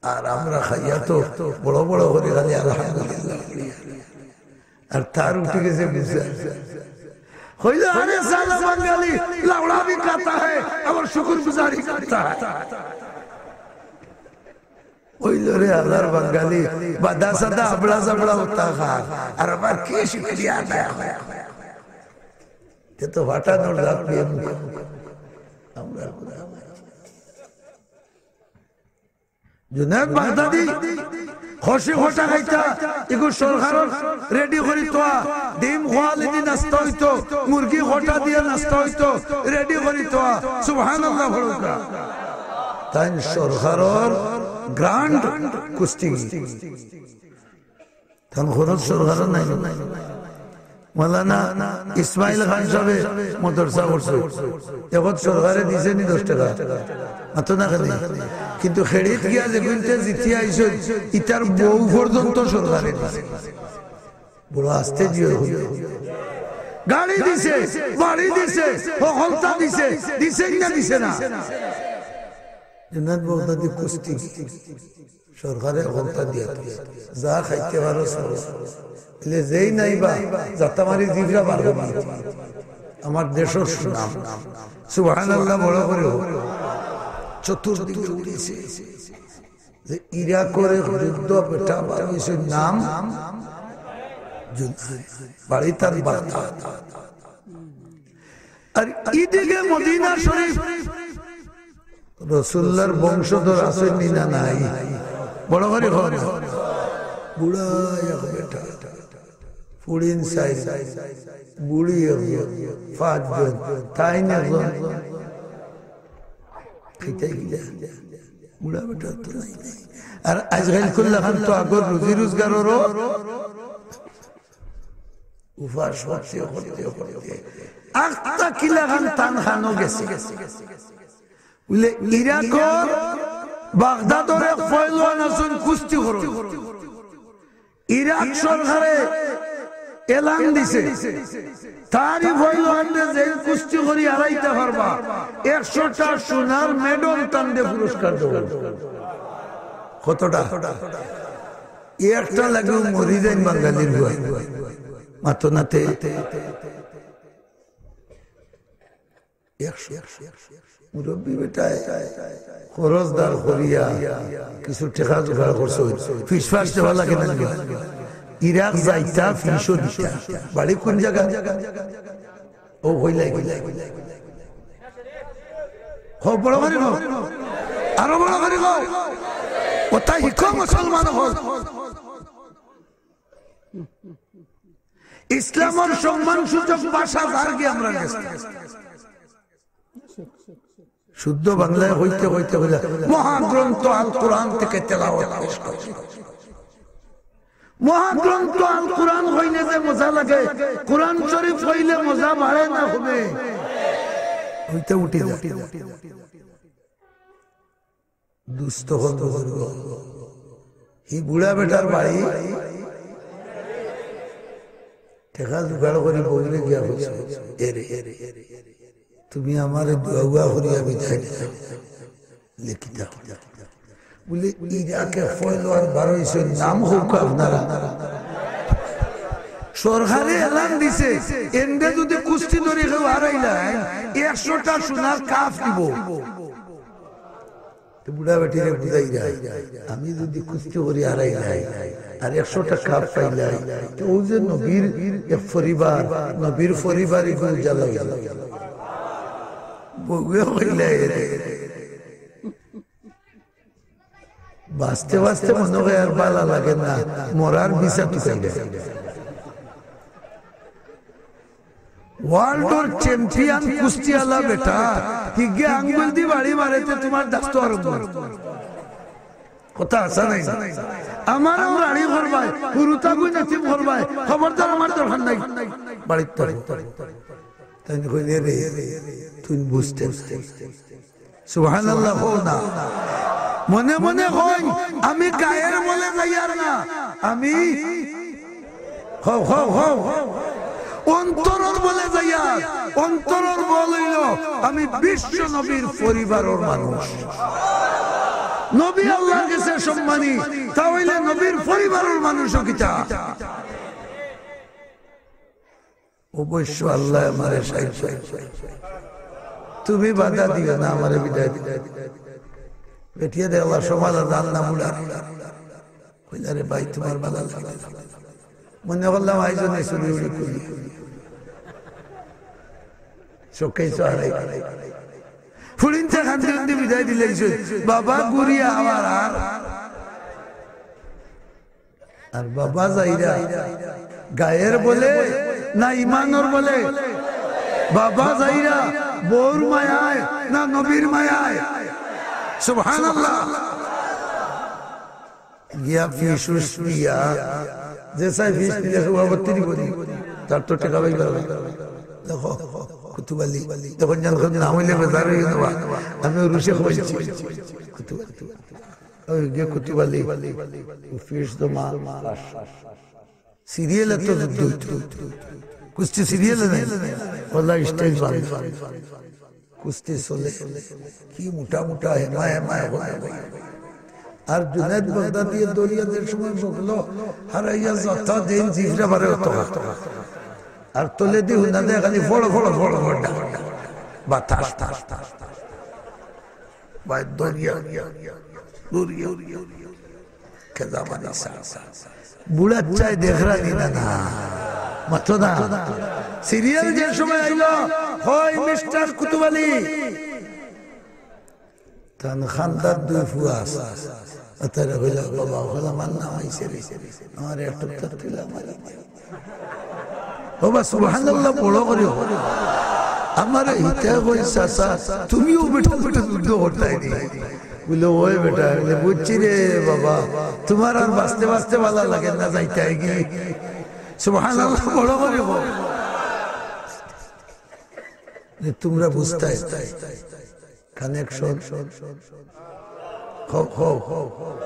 আর আমরা খাইয়া তো বড় বড় করি খালি আলহামদুলিল্লাহ। আর তার উঠি গেছে গুসা। কইল, "আরে সালা বাঙালি, লাউড়া ভি খাতা হ্যায়, আবার শুকুর গুজারি করতা হ্যায়।" কইল, "রে আল্লাহর বাঙালি, বাদা সাদা, আবড়া জাবড়া ওটা খায়, আর আবার কি শুকরিয়া আদায় হয়?" এ তো ফাটানোর জাত নিয়ে মুখ। আমরা জুনায়েদ বাগদাদি, খসি খোটা খাইতা, ইগু সরকারর রেডি করি তোয়া, ডিম খোয়ালি দি নাস্তা অইতো, মুরগি খোটা দিয়া নাস্তা অইতো, রেডি করি তোয়া। সুবহানাল্লাহ পড়ুক্কা। তাইন সরকারর গ্র্যান্ড কুস্তিগির। তান খরচ সরকারর নাই। মৌলানা ইসমাইল খান সাহেবে মাদ্রাসা করছে, এখন সরকারে দিছে নি দশ টাকা? মাতো না কেনে? কিন্তু খেড়িত গিয়া যেগুনতে জিতিয়া আইছে, ইতার বউ পর্যন্ত সরকারে দিছে। বড় আস্তে জিও হইল। গাড়ি দিছে, বাড়ি দিছে, হকলতা দিছে, দিছে না দিছে না? জুনায়েদ বাগদাদি কুস্তি। সরকারে হকলতা দিয়া তো যা খাইতে পারো চলো। বলে, "যেই নাই বা, যাতা মারি জিভরা বার করি দিতে।" আমার দেশর সুনাম। সুবহানাল্লাহ বড় করি কও। চতুর্দিকে উড়িছে। যে ইরাকর এক যুদ্ধ বেটা বার অইছে নাম বাড়ি তার বাগদাদ। আর ইদিকে মদিনা শরীফ, রসুল্লার বংশধর আছইন নি না নাই? বড় করি কও না। বুড়া এক বেটা, ফুড়িন চাইর, বুড়ি একজন, পাঁচজন, তাইন একজন। খাইতায় কিলা? বুড়া বেটা তো নাই, নাই। আর আইজকাইল কুল্লাখান তো আগর রুজি রোজগাররও উপাস করতে, করতে, করতে আখতা কিলাখান তান খানো গেছে। বুলে, ইরাকর বাগদাদর এক পয়লওয়ান আছইন, কুস্তি করইন। ইরাক সরকারে এলান দিছে, তারি পয়লওয়ানরে যে কুস্তি করি হারাইতা পারবা, একশোটা সোনার মেডেল তানরে পুরস্কার দেওয়া। কতটা? একটা লাগেও মরি যাইন বাঙালির ভয়। মাতো নাতে একশো। মুরব্বী বেটায় খরচদার করিয়া কিছু টেকা জোগাড় করছে। ফিস ফাস দেওয়া লাগে না নি? ইরাক যাইতা, ফিসও দিতা। বাড়ি কোন জাগা? ও, কইলাই, কইলাই। কও, বড় করি কও। আরো বড় করি কও। ওটা হিকো মুসলমান অকল। ইসলামর সম্মানসূচক ভাষা যার কি আমরা গেছি। শুদ্ধ বাংলায় কইতে কইতে কইলা, মহাগ্রন্থ আল কোরআন থেকে তেলাওয়াত পেশ করে। মহাগ্রন্থ আল কোরআন কইলে যে মজা লাগে, কোরআন শরীফ কইলে মজা বাড়ে না কমে? অইতে উঠি যায়। দুস্থ অকল বুজুর্গ, হি বুড়া বেটার বাড়ি টেকা জোগাড় করি বউরে গিয়া কইছে, "এরে, তুমি আমারে দোয়া উয়া করিয়া বিদায় দিও।" লেখিতা। বুলে, "ইরাকে পয়লওয়ান বার অইছে, নাম কউক্কা আপনারা।" সরকারে এলান দিছে, এনরে যুদি কুস্তি ধরি কেউ হারাইলায়, একশোটা সোনার কাপ দিবো। তে বুড়া বেটিরে বুঝাইরা, "আমি যুদি কুস্তি করি হারাইলাই, আর একশোটা কাপ পাইলাই, তে অউ যে নবীর এক পরিবার, নবীর পরিবার ইগু জ্বালা অইযায়।" বউয়ে কইলা, "এরে।" বাঁচতে বাঁচতে মনো অয় আর ভালা লাগে না, মরার বিছা তুকাইরা। ওয়ার্ল্ডর চ্যাম্পিয়ন কুস্তিআলা বেটা, হিগে আঙ্গুল দি বাড়ি মারে তে তুমার দাস্ত আর কথা আছে নাই? আমারেও রাড়ি করবায়, হুরুতাগুই নসিব করবায়, খবরদার আমার দরকার নাই। বাড়িত থাকো। তাইন কইলে, "রে, তুই বুঝতে না।" সুবহানাল্লাহ কও না। মনে মনে কইন, "আমি গায়ের বলে যাইয়ার না, আমি," কও, কও, কও। "অন্তরর বলে যাইয়ার।" অন্তরর বল অইলো, "আমি বিশ্ব নবীর পরিবারর মানুষ।" নবী আল্লাহর গেছে সম্মানী, তা অইলে নবীর পরিবারর মানুষও কিতা? অবশ্য আল্লায় আমারে সাহায্য করইন। তুমি বাধা দিও না, আমারে বিদায় দিও। বেটিয়ে দে আল্লাহ সমাধান দান না বুড়া। কইলা, "রে ভাই, তুমার বালা লাগে না।" মনে করলাম, আইজনে চুরি উড়ি করি। চোখেই তো হারাই। ফুড়িন্তে কান্দি কান্দি বিদায় দিলাইছে। বাবা ঘুরিয়া আবার আর আর বাবা যাইরা গায়ের বলে না ইমানর বলে? বাবা যাইরা বউর মায়ায় না নবীর মায়ায়? সুবহানাল্লাহ। গিয়া ফিস উস দিয়া, যে চাই ফিস নিলে সভাপতি দিব নি, তার তো টেকা পাইবার না। দেখো, কুতুব আলী, দেখো, জান, নাম অইলে বেজার অইয়া যাবা। আমি রুশে কইছি, কুতুব আলী। ওই গিয়া কুতুব আলী, ফিস জমা, পাঁচশো। সিরিয়ালে তো যুদ্ধ অইতো। কুস্তি সিরিয়ালে নাই। ওলা স্টেজ বান্ধ। কুস্তি চলে। কি মোটা মোটা হেমা হেমা এখন। আর জুনায়েদ বাগদাদিয়ে দরিয়া যে সময় বগলো, হারাইয়া যত দিন জিভরা বারে অত। আর তলেদি হুনা যায় খালি ফড় ফড় ফড় ফড় ডাক। বাতাস, বাতাস, বাতাস। ভাই দরিয়া, দরিয়া, দরিয়া। খেজা মারি সার। বুড়া চাই দেখরা নি না, না। মাতো না। সিরিয়াল যে সময় আইলো, "কই মিস্টার কুতুব আলী?" তান খান্দাত দুই ফুয়া আছে। তারা কইলা, "বাবা, অখন আমার নাম আইছে রে, আমার এক টুকরা তুলা মারি দে।" ও বা সুবহানাল্লাহ, বড় করি কও। আমারে হিতে কই, "চাচা, তুমিও বেটা বেটা যুদ্ধ করতায় নি?" বুলে, "ওই বেটা, বুলে, বুঝছি রে বাবা, তুমার আর বাঁচতে বাঁচতে ভালা লাগে না, যাইতায় গি।" সুবহানাল্লাহ, বড় করি কও। যে তুমরা বুঝতায়। কানেকশন। হো, হো, হো।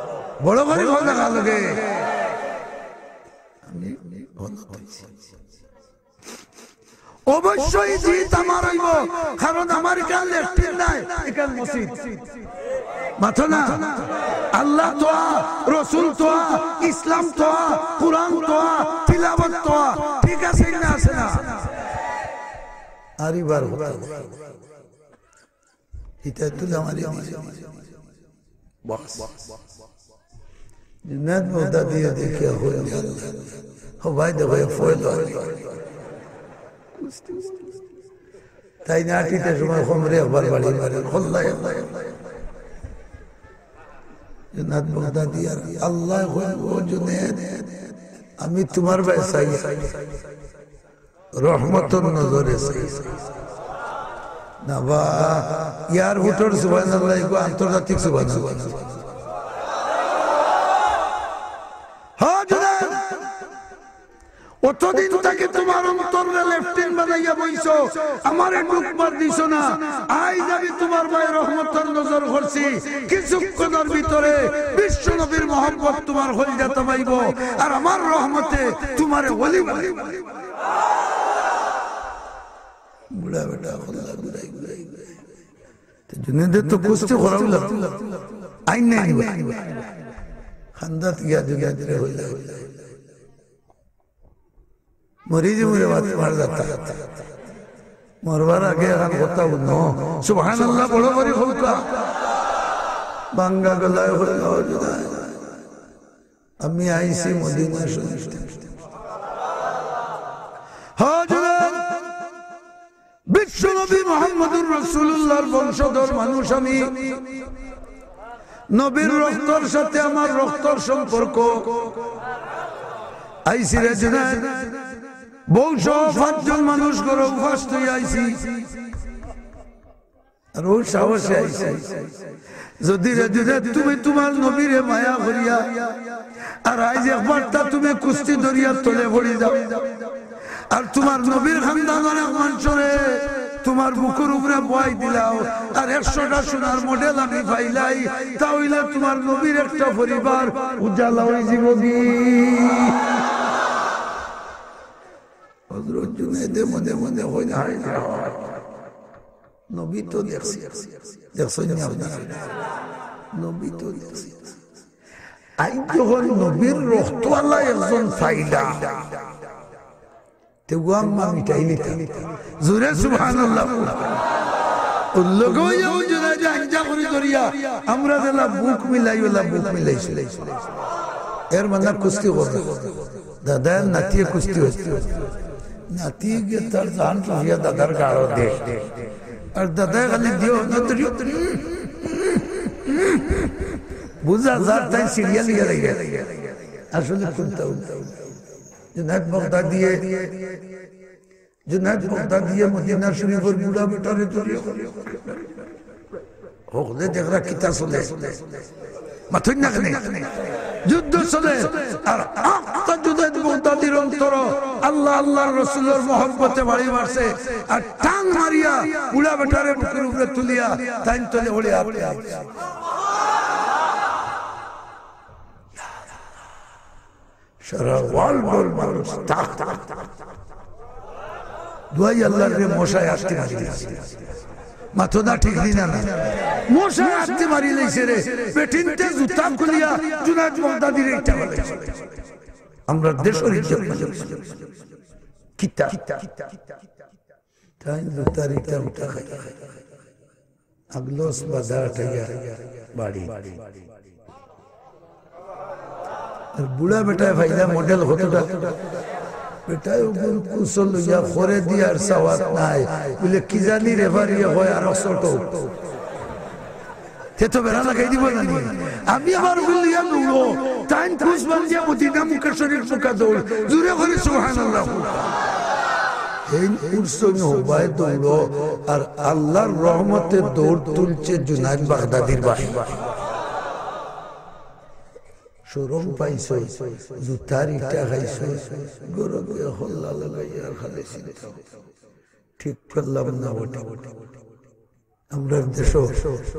বড় করি কও না কার লগে। আমি গলত অইছি। অবশ্যই জিত আমার অইবো, কারণ আমার ইখান লেট্রিন নায়, ইখান মসজিদ। মাতো না। আল্লাহ তোয়া, রসুল তোয়া, ইসলাম তোয়া, কুরআন তোয়া, তিলাওয়াত তোয়া, ঠিক আছে না, আছে না? আর ইবার কথা। ইটা তুলে আমার ইয়ে দিছে। বস। জুনায়েদ বাগদাদিয়ে দেখিয়া কইল, "আল্লাহ।" ও ভাই দেখো, এ ফয়েল আলী। তাই না, আটিতে সময় কমরে একবার বাড়ি মারে, "আল্লাহ, আল্লাহ।" জুনায়েদ বাগদাদি আর আল্লাহ কইল, "ও জুনায়েদ, আমি তুমার বায় চাই।" রহমতর নজরে চাই। না বা, এয়ারপোর্টর সুবহানাল্লাহ, ইগু আন্তর্জাতিক সুবহানাল্লাহ। হ্যাঁ, জুনায়েদ, অতদিন থাকি তুমার অন্তররে লেট্রিন বানাইয়া বইছো, আমারে ঢুকবার দিছো না। আইজ আমি তুমার বায় রহমতর নজর করছি, কিছুক্ষণর ভিতরে বিশ্ব নবীর মহব্বত তুমার কলিজাত হামাইবো, আর আমার রহমতে তুমারে ওলি বানাইবো। বুড়া বেটা, কল্লা ঘুরাই ঘুরাই ঘুরাই। তো জুনায়েদে তো কুস্তি করাও লাগতো। আইন নাই নিবা। খান্দাত গিয়া জুনায়েদরে কইলা, "মরি যে মরে বাত মার যাতা। মরবার আগে এখান কথা হুনো।" সুবহানাল্লাহ, বড় করি কউক্কা। ভাঙ্গা গলায় কইলা, "ও জুনায়েদ, আমি আইছি মদিনা শরীফ থাকি।" হ্যাঁ জুনায়েদ, বিশ্বনবী মুহাম্মদুর রাসূলুল্লাহর বংশধর মানুষ আমি। নবীর রক্তর সাথে আমার রক্তর সম্পর্ক। আইছি রে জুনায়েদ, বউ সহ পাঁচজন মানুষ ঘরো উপাস থইয়া আইছি। আর অউ সাহসে আইছি। যদি রে, যদি তুমি তুমার নবীরে মায়া করিয়া, আর আইজ একবারতা তুমি কুস্তি ধরিয়া তলে পড়ি যাও, আর তুমার নবীর খান্দানর এক মানষরে তুমার বুকুর উপরে বওয়াই দিলাও, আর একশোটা সোনার মেডেল আমি পাইলাই, তা অইলে তুমার নবীর একটা পরিবার উজালা অইযিবো গি। হযরত জুনায়েদে মনে মনে কইন, "হায় রে হায়, নবী তো দেখছি, দেখছইন নি আপনারা? নবী তো দেখছি। আইজ যখন নবীর রক্তআলা একজন পাইলাম, তে অউ আম্মা মিটাই নিতাম।" জোরে সুবহানাল্লাহ। অউ লগে অইয়া অউ জুনায়েদে আঞ্জা করি ধরিয়া, আমরা যেলা বুক মিলাই, অলা বুক মিলাইছি। এর মানে কুস্তি কররা। দাদায় নাতিয়ে কুস্তি অইছে। নাতিয়ে গিয়া তার জান চুষিয়া দাদার গালো দে। আর দাদায় খালি দিও না তো, বুঝা যার তাই সিরিয়াল গিয়া লাগে। আসলে কোনটা উল্টা উল্টা। জুনায়েদ বাগদাদিয়ে জুনায়েদ বাগদাদিয়ে মদিনা শরীফর বুড়া বেটারে ধরিয়া হকলে দেখরা কিতা চলে। মাতইন না কেনে? যুদ্ধ চলে। আর আখতা জুনায়েদ বাগদাদির অন্তরো আল্লাহ, আল্লাহর রসুলর মহব্বতে বাড়ি মারছে। আর টান মারিয়া বুড়া বেটারে বুকুর উপরে তুলিয়া তাইন তলে হলে আটকে দিছে। সারা ওয়ার্ল্ডর মানুষ তা। দোয়াই আল্লাহর রে, মশায় আত্তি মারি লাইছে। মাতো না, ঠিক নি না, না? মশায় আত্তি মারি লাইছে রে। বেটিন্তে জুতা খুলিয়া জুনায়েদ বাগদাদিরে ইটা বলে। আমরার দেশর ইজ্জত মারি লাইছে। কিতা? তাইন জুতার ইটা উঠা খাই। আগলস বাধা আটাইয়া বাড়ি। আর বুড়া বেটায় ফাইলা মডেল কতটা? বেটায় ওগুন কুশল লইয়া করে দিয়ার সাওয়াত নাই। বলে, "কি জানি রেফারিয়ে কয় আরো ছোট।" তে তো বেড়া লাগাই দিব না নি? আমি আমার ভুল লইয়া দৌড়ো, তাইন কুশ বান্ধিয়া মদিনা মুখে শরীফ মুখা দৌড়। জোরে করি সুবহানাল্লাহ। এই উঠছইন হবায় দৌড়ো, আর আল্লাহর রহমতে দৌড় তুলছে জুনাইদ বাগদাদির ভাই। শরম পাইছো, জুতার ইটা খাইছো, গরবে হল্লা লাগাইয়া আর খালি চিন্তা, ঠিক করলাম না ওটা। আমরার দেশো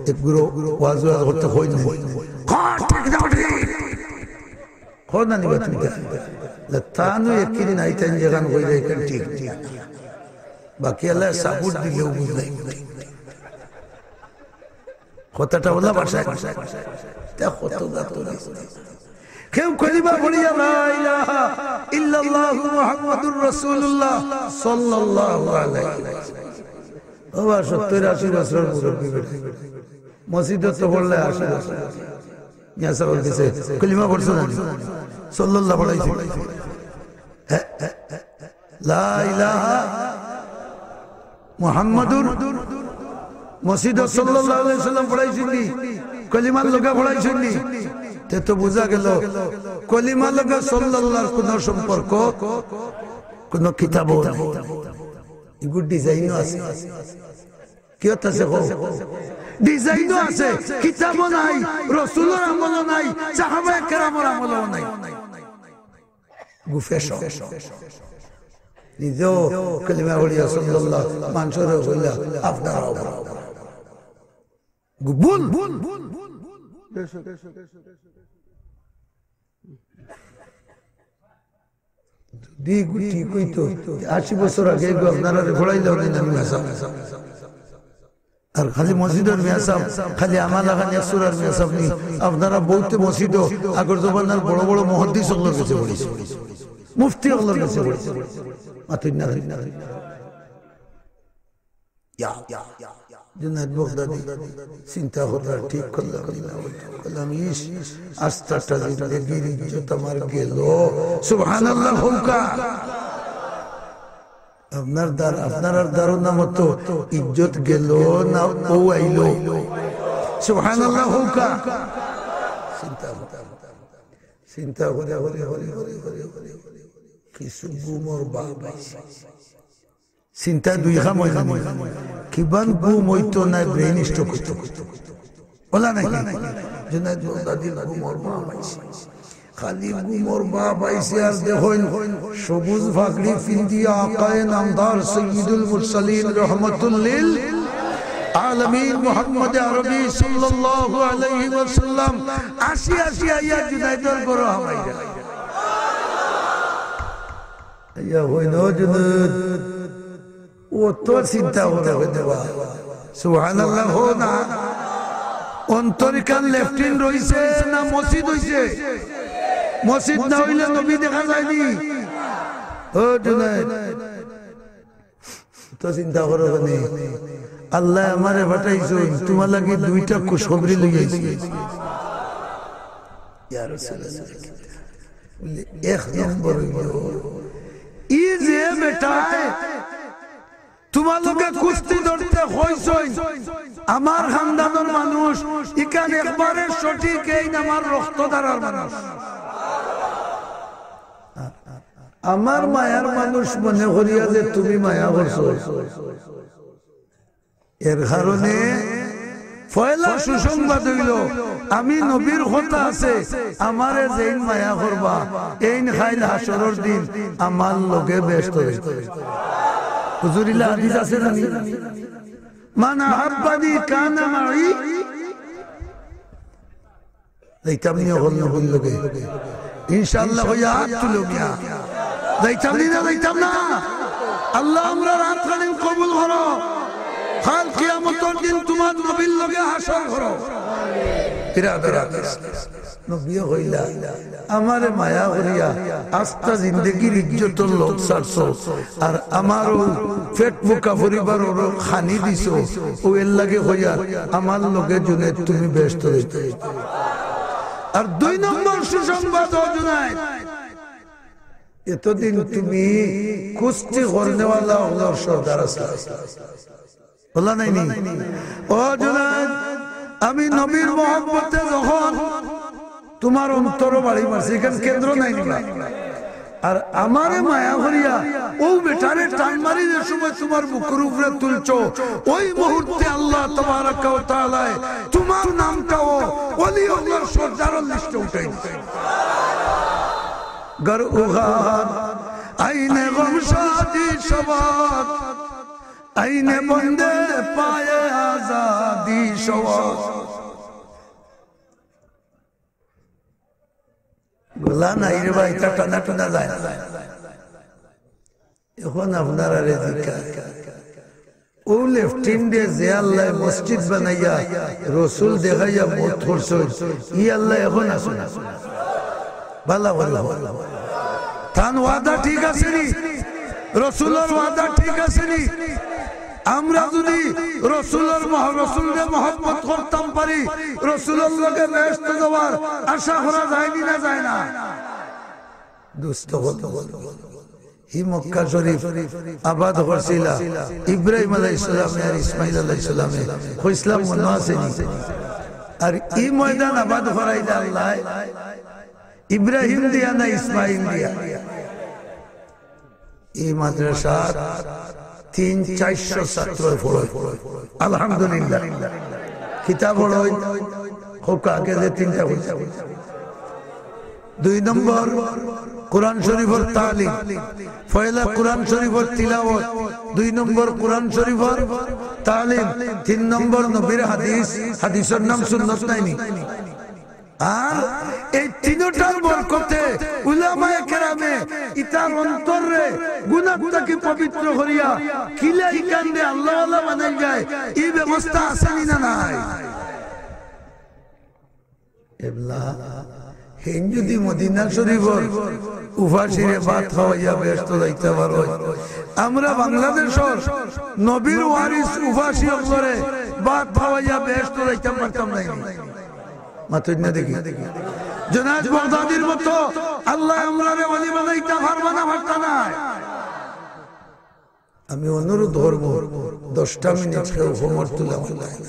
এগুলো ওয়াজ ওয়াজ করতে হয় না। কর, ঠিক না ঠিক? কর না নিবা তুমি? না, তানু একদিন আইতেন যেখান কইলে এখান ঠিক। বাকি আল্লাহ সাপোর্ট দিলেও বুঝলাই। কথাটা বলা ভাষায়। তা কত গাত করি। কেউ কলিমা পড়িয়া লা ইলাহা ইল্লাল্লাহু মুহাম্মাদুর রাসূলুল্লাহ সাল্লাল্লাহু আলাইহি ওয়াসাল্লাম। ও বা, সত্তর আশি বছরর মুরব্বি বেটা। মসজিদো তো পড়লে আশি বছর। মিয়া সাহেব বলতেছে, "কলিমা পড়ছো না?" সাল্লাল্লাহু পড়াইছে। লা ইলাহা মুহাম্মাদুর মসজিদো সাল্লাল্লাহু আলাইহি ওয়াসাল্লাম পড়াইছইন নি, কলিমার লগে পড়াইছইন নি। তে তো বুঝা গেল, কলিমার লগে সাল্লাল্লাহর কোনো সম্পর্ক, কোনো কিতাবও নাই। এগুর ডিজাইনও আছে। কিয়ত আছে কও? ডিজাইনও আছে, কিতাবও নাই, রসুলর আমলও নাই, সাহাবায়ে কেরামর আমলও নাই। গুফে সব। নিজেও কলিমা পড়িয়া সাল্লাল্লাহ, মানষরে কইলা, আপনারাও পড়ো। গু-, ভুল। যদি এগু ঠিক অইতো, আশি বছর আগে এগু আপনারারে পড়াইলাম না নি, আমি হাছা। আর খালি মসজিদর মিয়া সাব, খালি আমার লাখান এক সুরার মিয়া সাব নি। আপনারা বউতে মসজিদো আগর জমানার বড় বড় মুহাদ্দিস অকলর গেছে পড়ছইন, মুফতি অকলর গেছে পড়ছইন। মাতইন না, মাতইন না। ইয়া, ইয়া, ইয়া, ইয়া। জুনাইদ বাগদাদি চিন্তা করলা, ঠিক করলাম নি না, কইলাম, ইস, আস্তাটা জিন্দেগির ইজ্জত আমার গেল। সুবহানাল্লাহ কউক্কা। আপনার ধার-, আপনারার ধারণা মতো ইজ্জত গেল না অউ আইলো? সুবহানাল্লাহ কউক্কা। চিন্তা করো। চিন্তা করে, করে, করে, কিছু ঘুমর বাপ আইছে। চিন্তা দুই কাম অইল না। কিবান ঘুম অইতো না, brain stroke অইতো। অলা নায় নি? জুনাইদ বাগদাদির ঘুমর বাপ আইছে। খালি ঘুমর বাপ আইছে আর দেখইন সবুজ পাগড়ি পিন্দিয়া আকায়ে নামদার সাইয়্যিদুল মুরসালিন রহমাতুল লিল আলামিন মুহাম্মদে আরবি সাল্লাল্লাহু আলাইহি ওয়াসাল্লাম আশি আশি আইয়া জুনাইদর ঘরো হামাইরা। ইয়া কইন, "ও জুনাইদ।" অত চিন্তা করে কইন বা। সুবহানাল্লাহ কও না। অন্তর ইখান লেট্রিন রইছে না মসজিদ অইছে? মসজিদ না অইলে নবী দেখা যায়নি। ও জুনাইদ, অত চিন্তা করো কেনে? আল্লায় আমারে পাঠাইছইন, তুমার লাগি দুইটা খুশখবরি লইয়া আইছি। ইয়া রাসূলুল্লাহ। এক নম্বর অইল, ই যে বেটায় তুমার লগে কুস্তি ধরতে কইছইন, আমার খানদানর মানুষ, ইখান একবারে সঠিক, এইন আমার রক্তধারার মানুষ। আমার মায়ার মানুষ মনে করিয়া যে তুমি মায়া করছো, এর কারণে পয়লা সুসংবাদ অইল, আমি নবীর কথা আছে, আমারে যেইন মায়া করবা, এইন কাইল হাশরর দিন আমার লগে বেহেস্তো যাইবা। হুজুর, ইলা হাদিস আছে না নি? মান আহাব্বানি কানা মাই। যাইতাম নি অকল নবীর লগে? ইনশাআল্লাহ কইয়া আত তুলো মিয়া। যাইতাম নি না যাইতাম না? আল্লাহ আমরার আত খানি কবুল করো। কাইল কিয়ামতর দিন তুমার নবীর লগে হাশর করো। ইরাদা রাখিস। নবীয়ে কইলা, আমারে মায়া করিয়া আস্তা জিন্দেগির ইজ্জতর লোভ ছাড়ছো, আর আমারও পেট ভুকা পরিবারর খানি দিছো, অউ এর লাগি কইয়ার আমার লগে জুনাইদ তুমি বেহেস্তো যাইতায়। আর দুই নম্বর সুসংবাদ, ও জুনায়েদ, এতদিন তুমি কুস্তি করনেওয়ালা অকলর সর্দার আছলায়। বলা নায়নি? ও জুনায়েদ, আমি নবীর মহব্বতে যখন তুমার অন্তরো বাড়ি মারছি, ইখান কেন্দ্র নায়নি বা? আর আমারে মায়া করিয়া অউ বেটারে টান মারি যে সময় তুমার বুকুর উপরে তুলছো, ওই মুহূর্তে আল্লাহ তাবারাকা ওয়া তাআলায় তুমার নামটাও অলি অকলর সর্দারর লিস্টে উঠাই দিছে। گر اوغار عین غم شادی شود، عین بندِ پای آزادی شود. গলা নাই রে ভাই, ইতা টানা টুনা যায় না। এখন আপনারারে জিকাই, অউ লেফটিনরে যে আল্লায় মসজিদ বানাইয়া রসুল দেখাইয়া মউত করছইন, ই আল্লায় এখন আছইন? বালা করি কও। তান ওয়াদা ঠিক আছে নি? রসুলর ওয়াদা ঠিক আছে নি? আমরা যুদি রসুলর মহ-, রসুলরে মহব্বত করতাম পারি, রসুলর লগে বেহেশতো যাওয়ার আশা করা যায়নি না যায় না? দোস্ত, ই মক্কা শরীফ আবাদ করছিলা ইব্রাহিম আলাইহিস সালামে আর ইসমাইল আলাইহিস সালামে, কইছলাম মনো আছে নি? আর ই ময়দান আবাদ করাইলা আল্লায় ইব্রাহিম দিয়া না ইসমাইল দিয়া? ই মাদ্রাসাত তিন চাইরশো ছাত্র পড়ে। আলহামদুলিল্লাহ। কিতা পড়ইন? খুব আগে যে তিনটা হইছে। দুই নম্বর, কোরআন শরীফর তালিম। পয়লা কোরআন শরীফর তিলাওয়াত, দুই নম্বর কোরআন শরীফর তালিম, তিন নম্বর নবীর হাদিস, হাদিসর নাম সুন্নত নায়নি? আর এই তিনটার বরকতে উলামায়ে কেরামে ইতার অন্তররে গুনাহ থাকি পবিত্র করিয়া কিলা ইখানরে আল্লাহওয়ালা বানাইল যায়, ই ব্যবস্থা আছে নি না নাই? এবলা, হেইন যুদি মদিনা শরীফর উপাসীরে ভাত খাওয়াইয়া বেহেশতো যাইতা পারইন, আমরা বাংলাদেশর নবীর ওয়ারিস উপাসী অকলরে ভাত খাওয়াইয়া বেহেশতো যাইতাম পারতাম নায়নি? মাতইন না দেখি। জুনায়েদ বাগদাদির মতো আল্লায় আমরারে ওলি বানাইতা পারবা না, পারতা নায়? আমি অনুরোধ করমু, দশটা মিনিট কেউ কোমর তুলা মারবা না।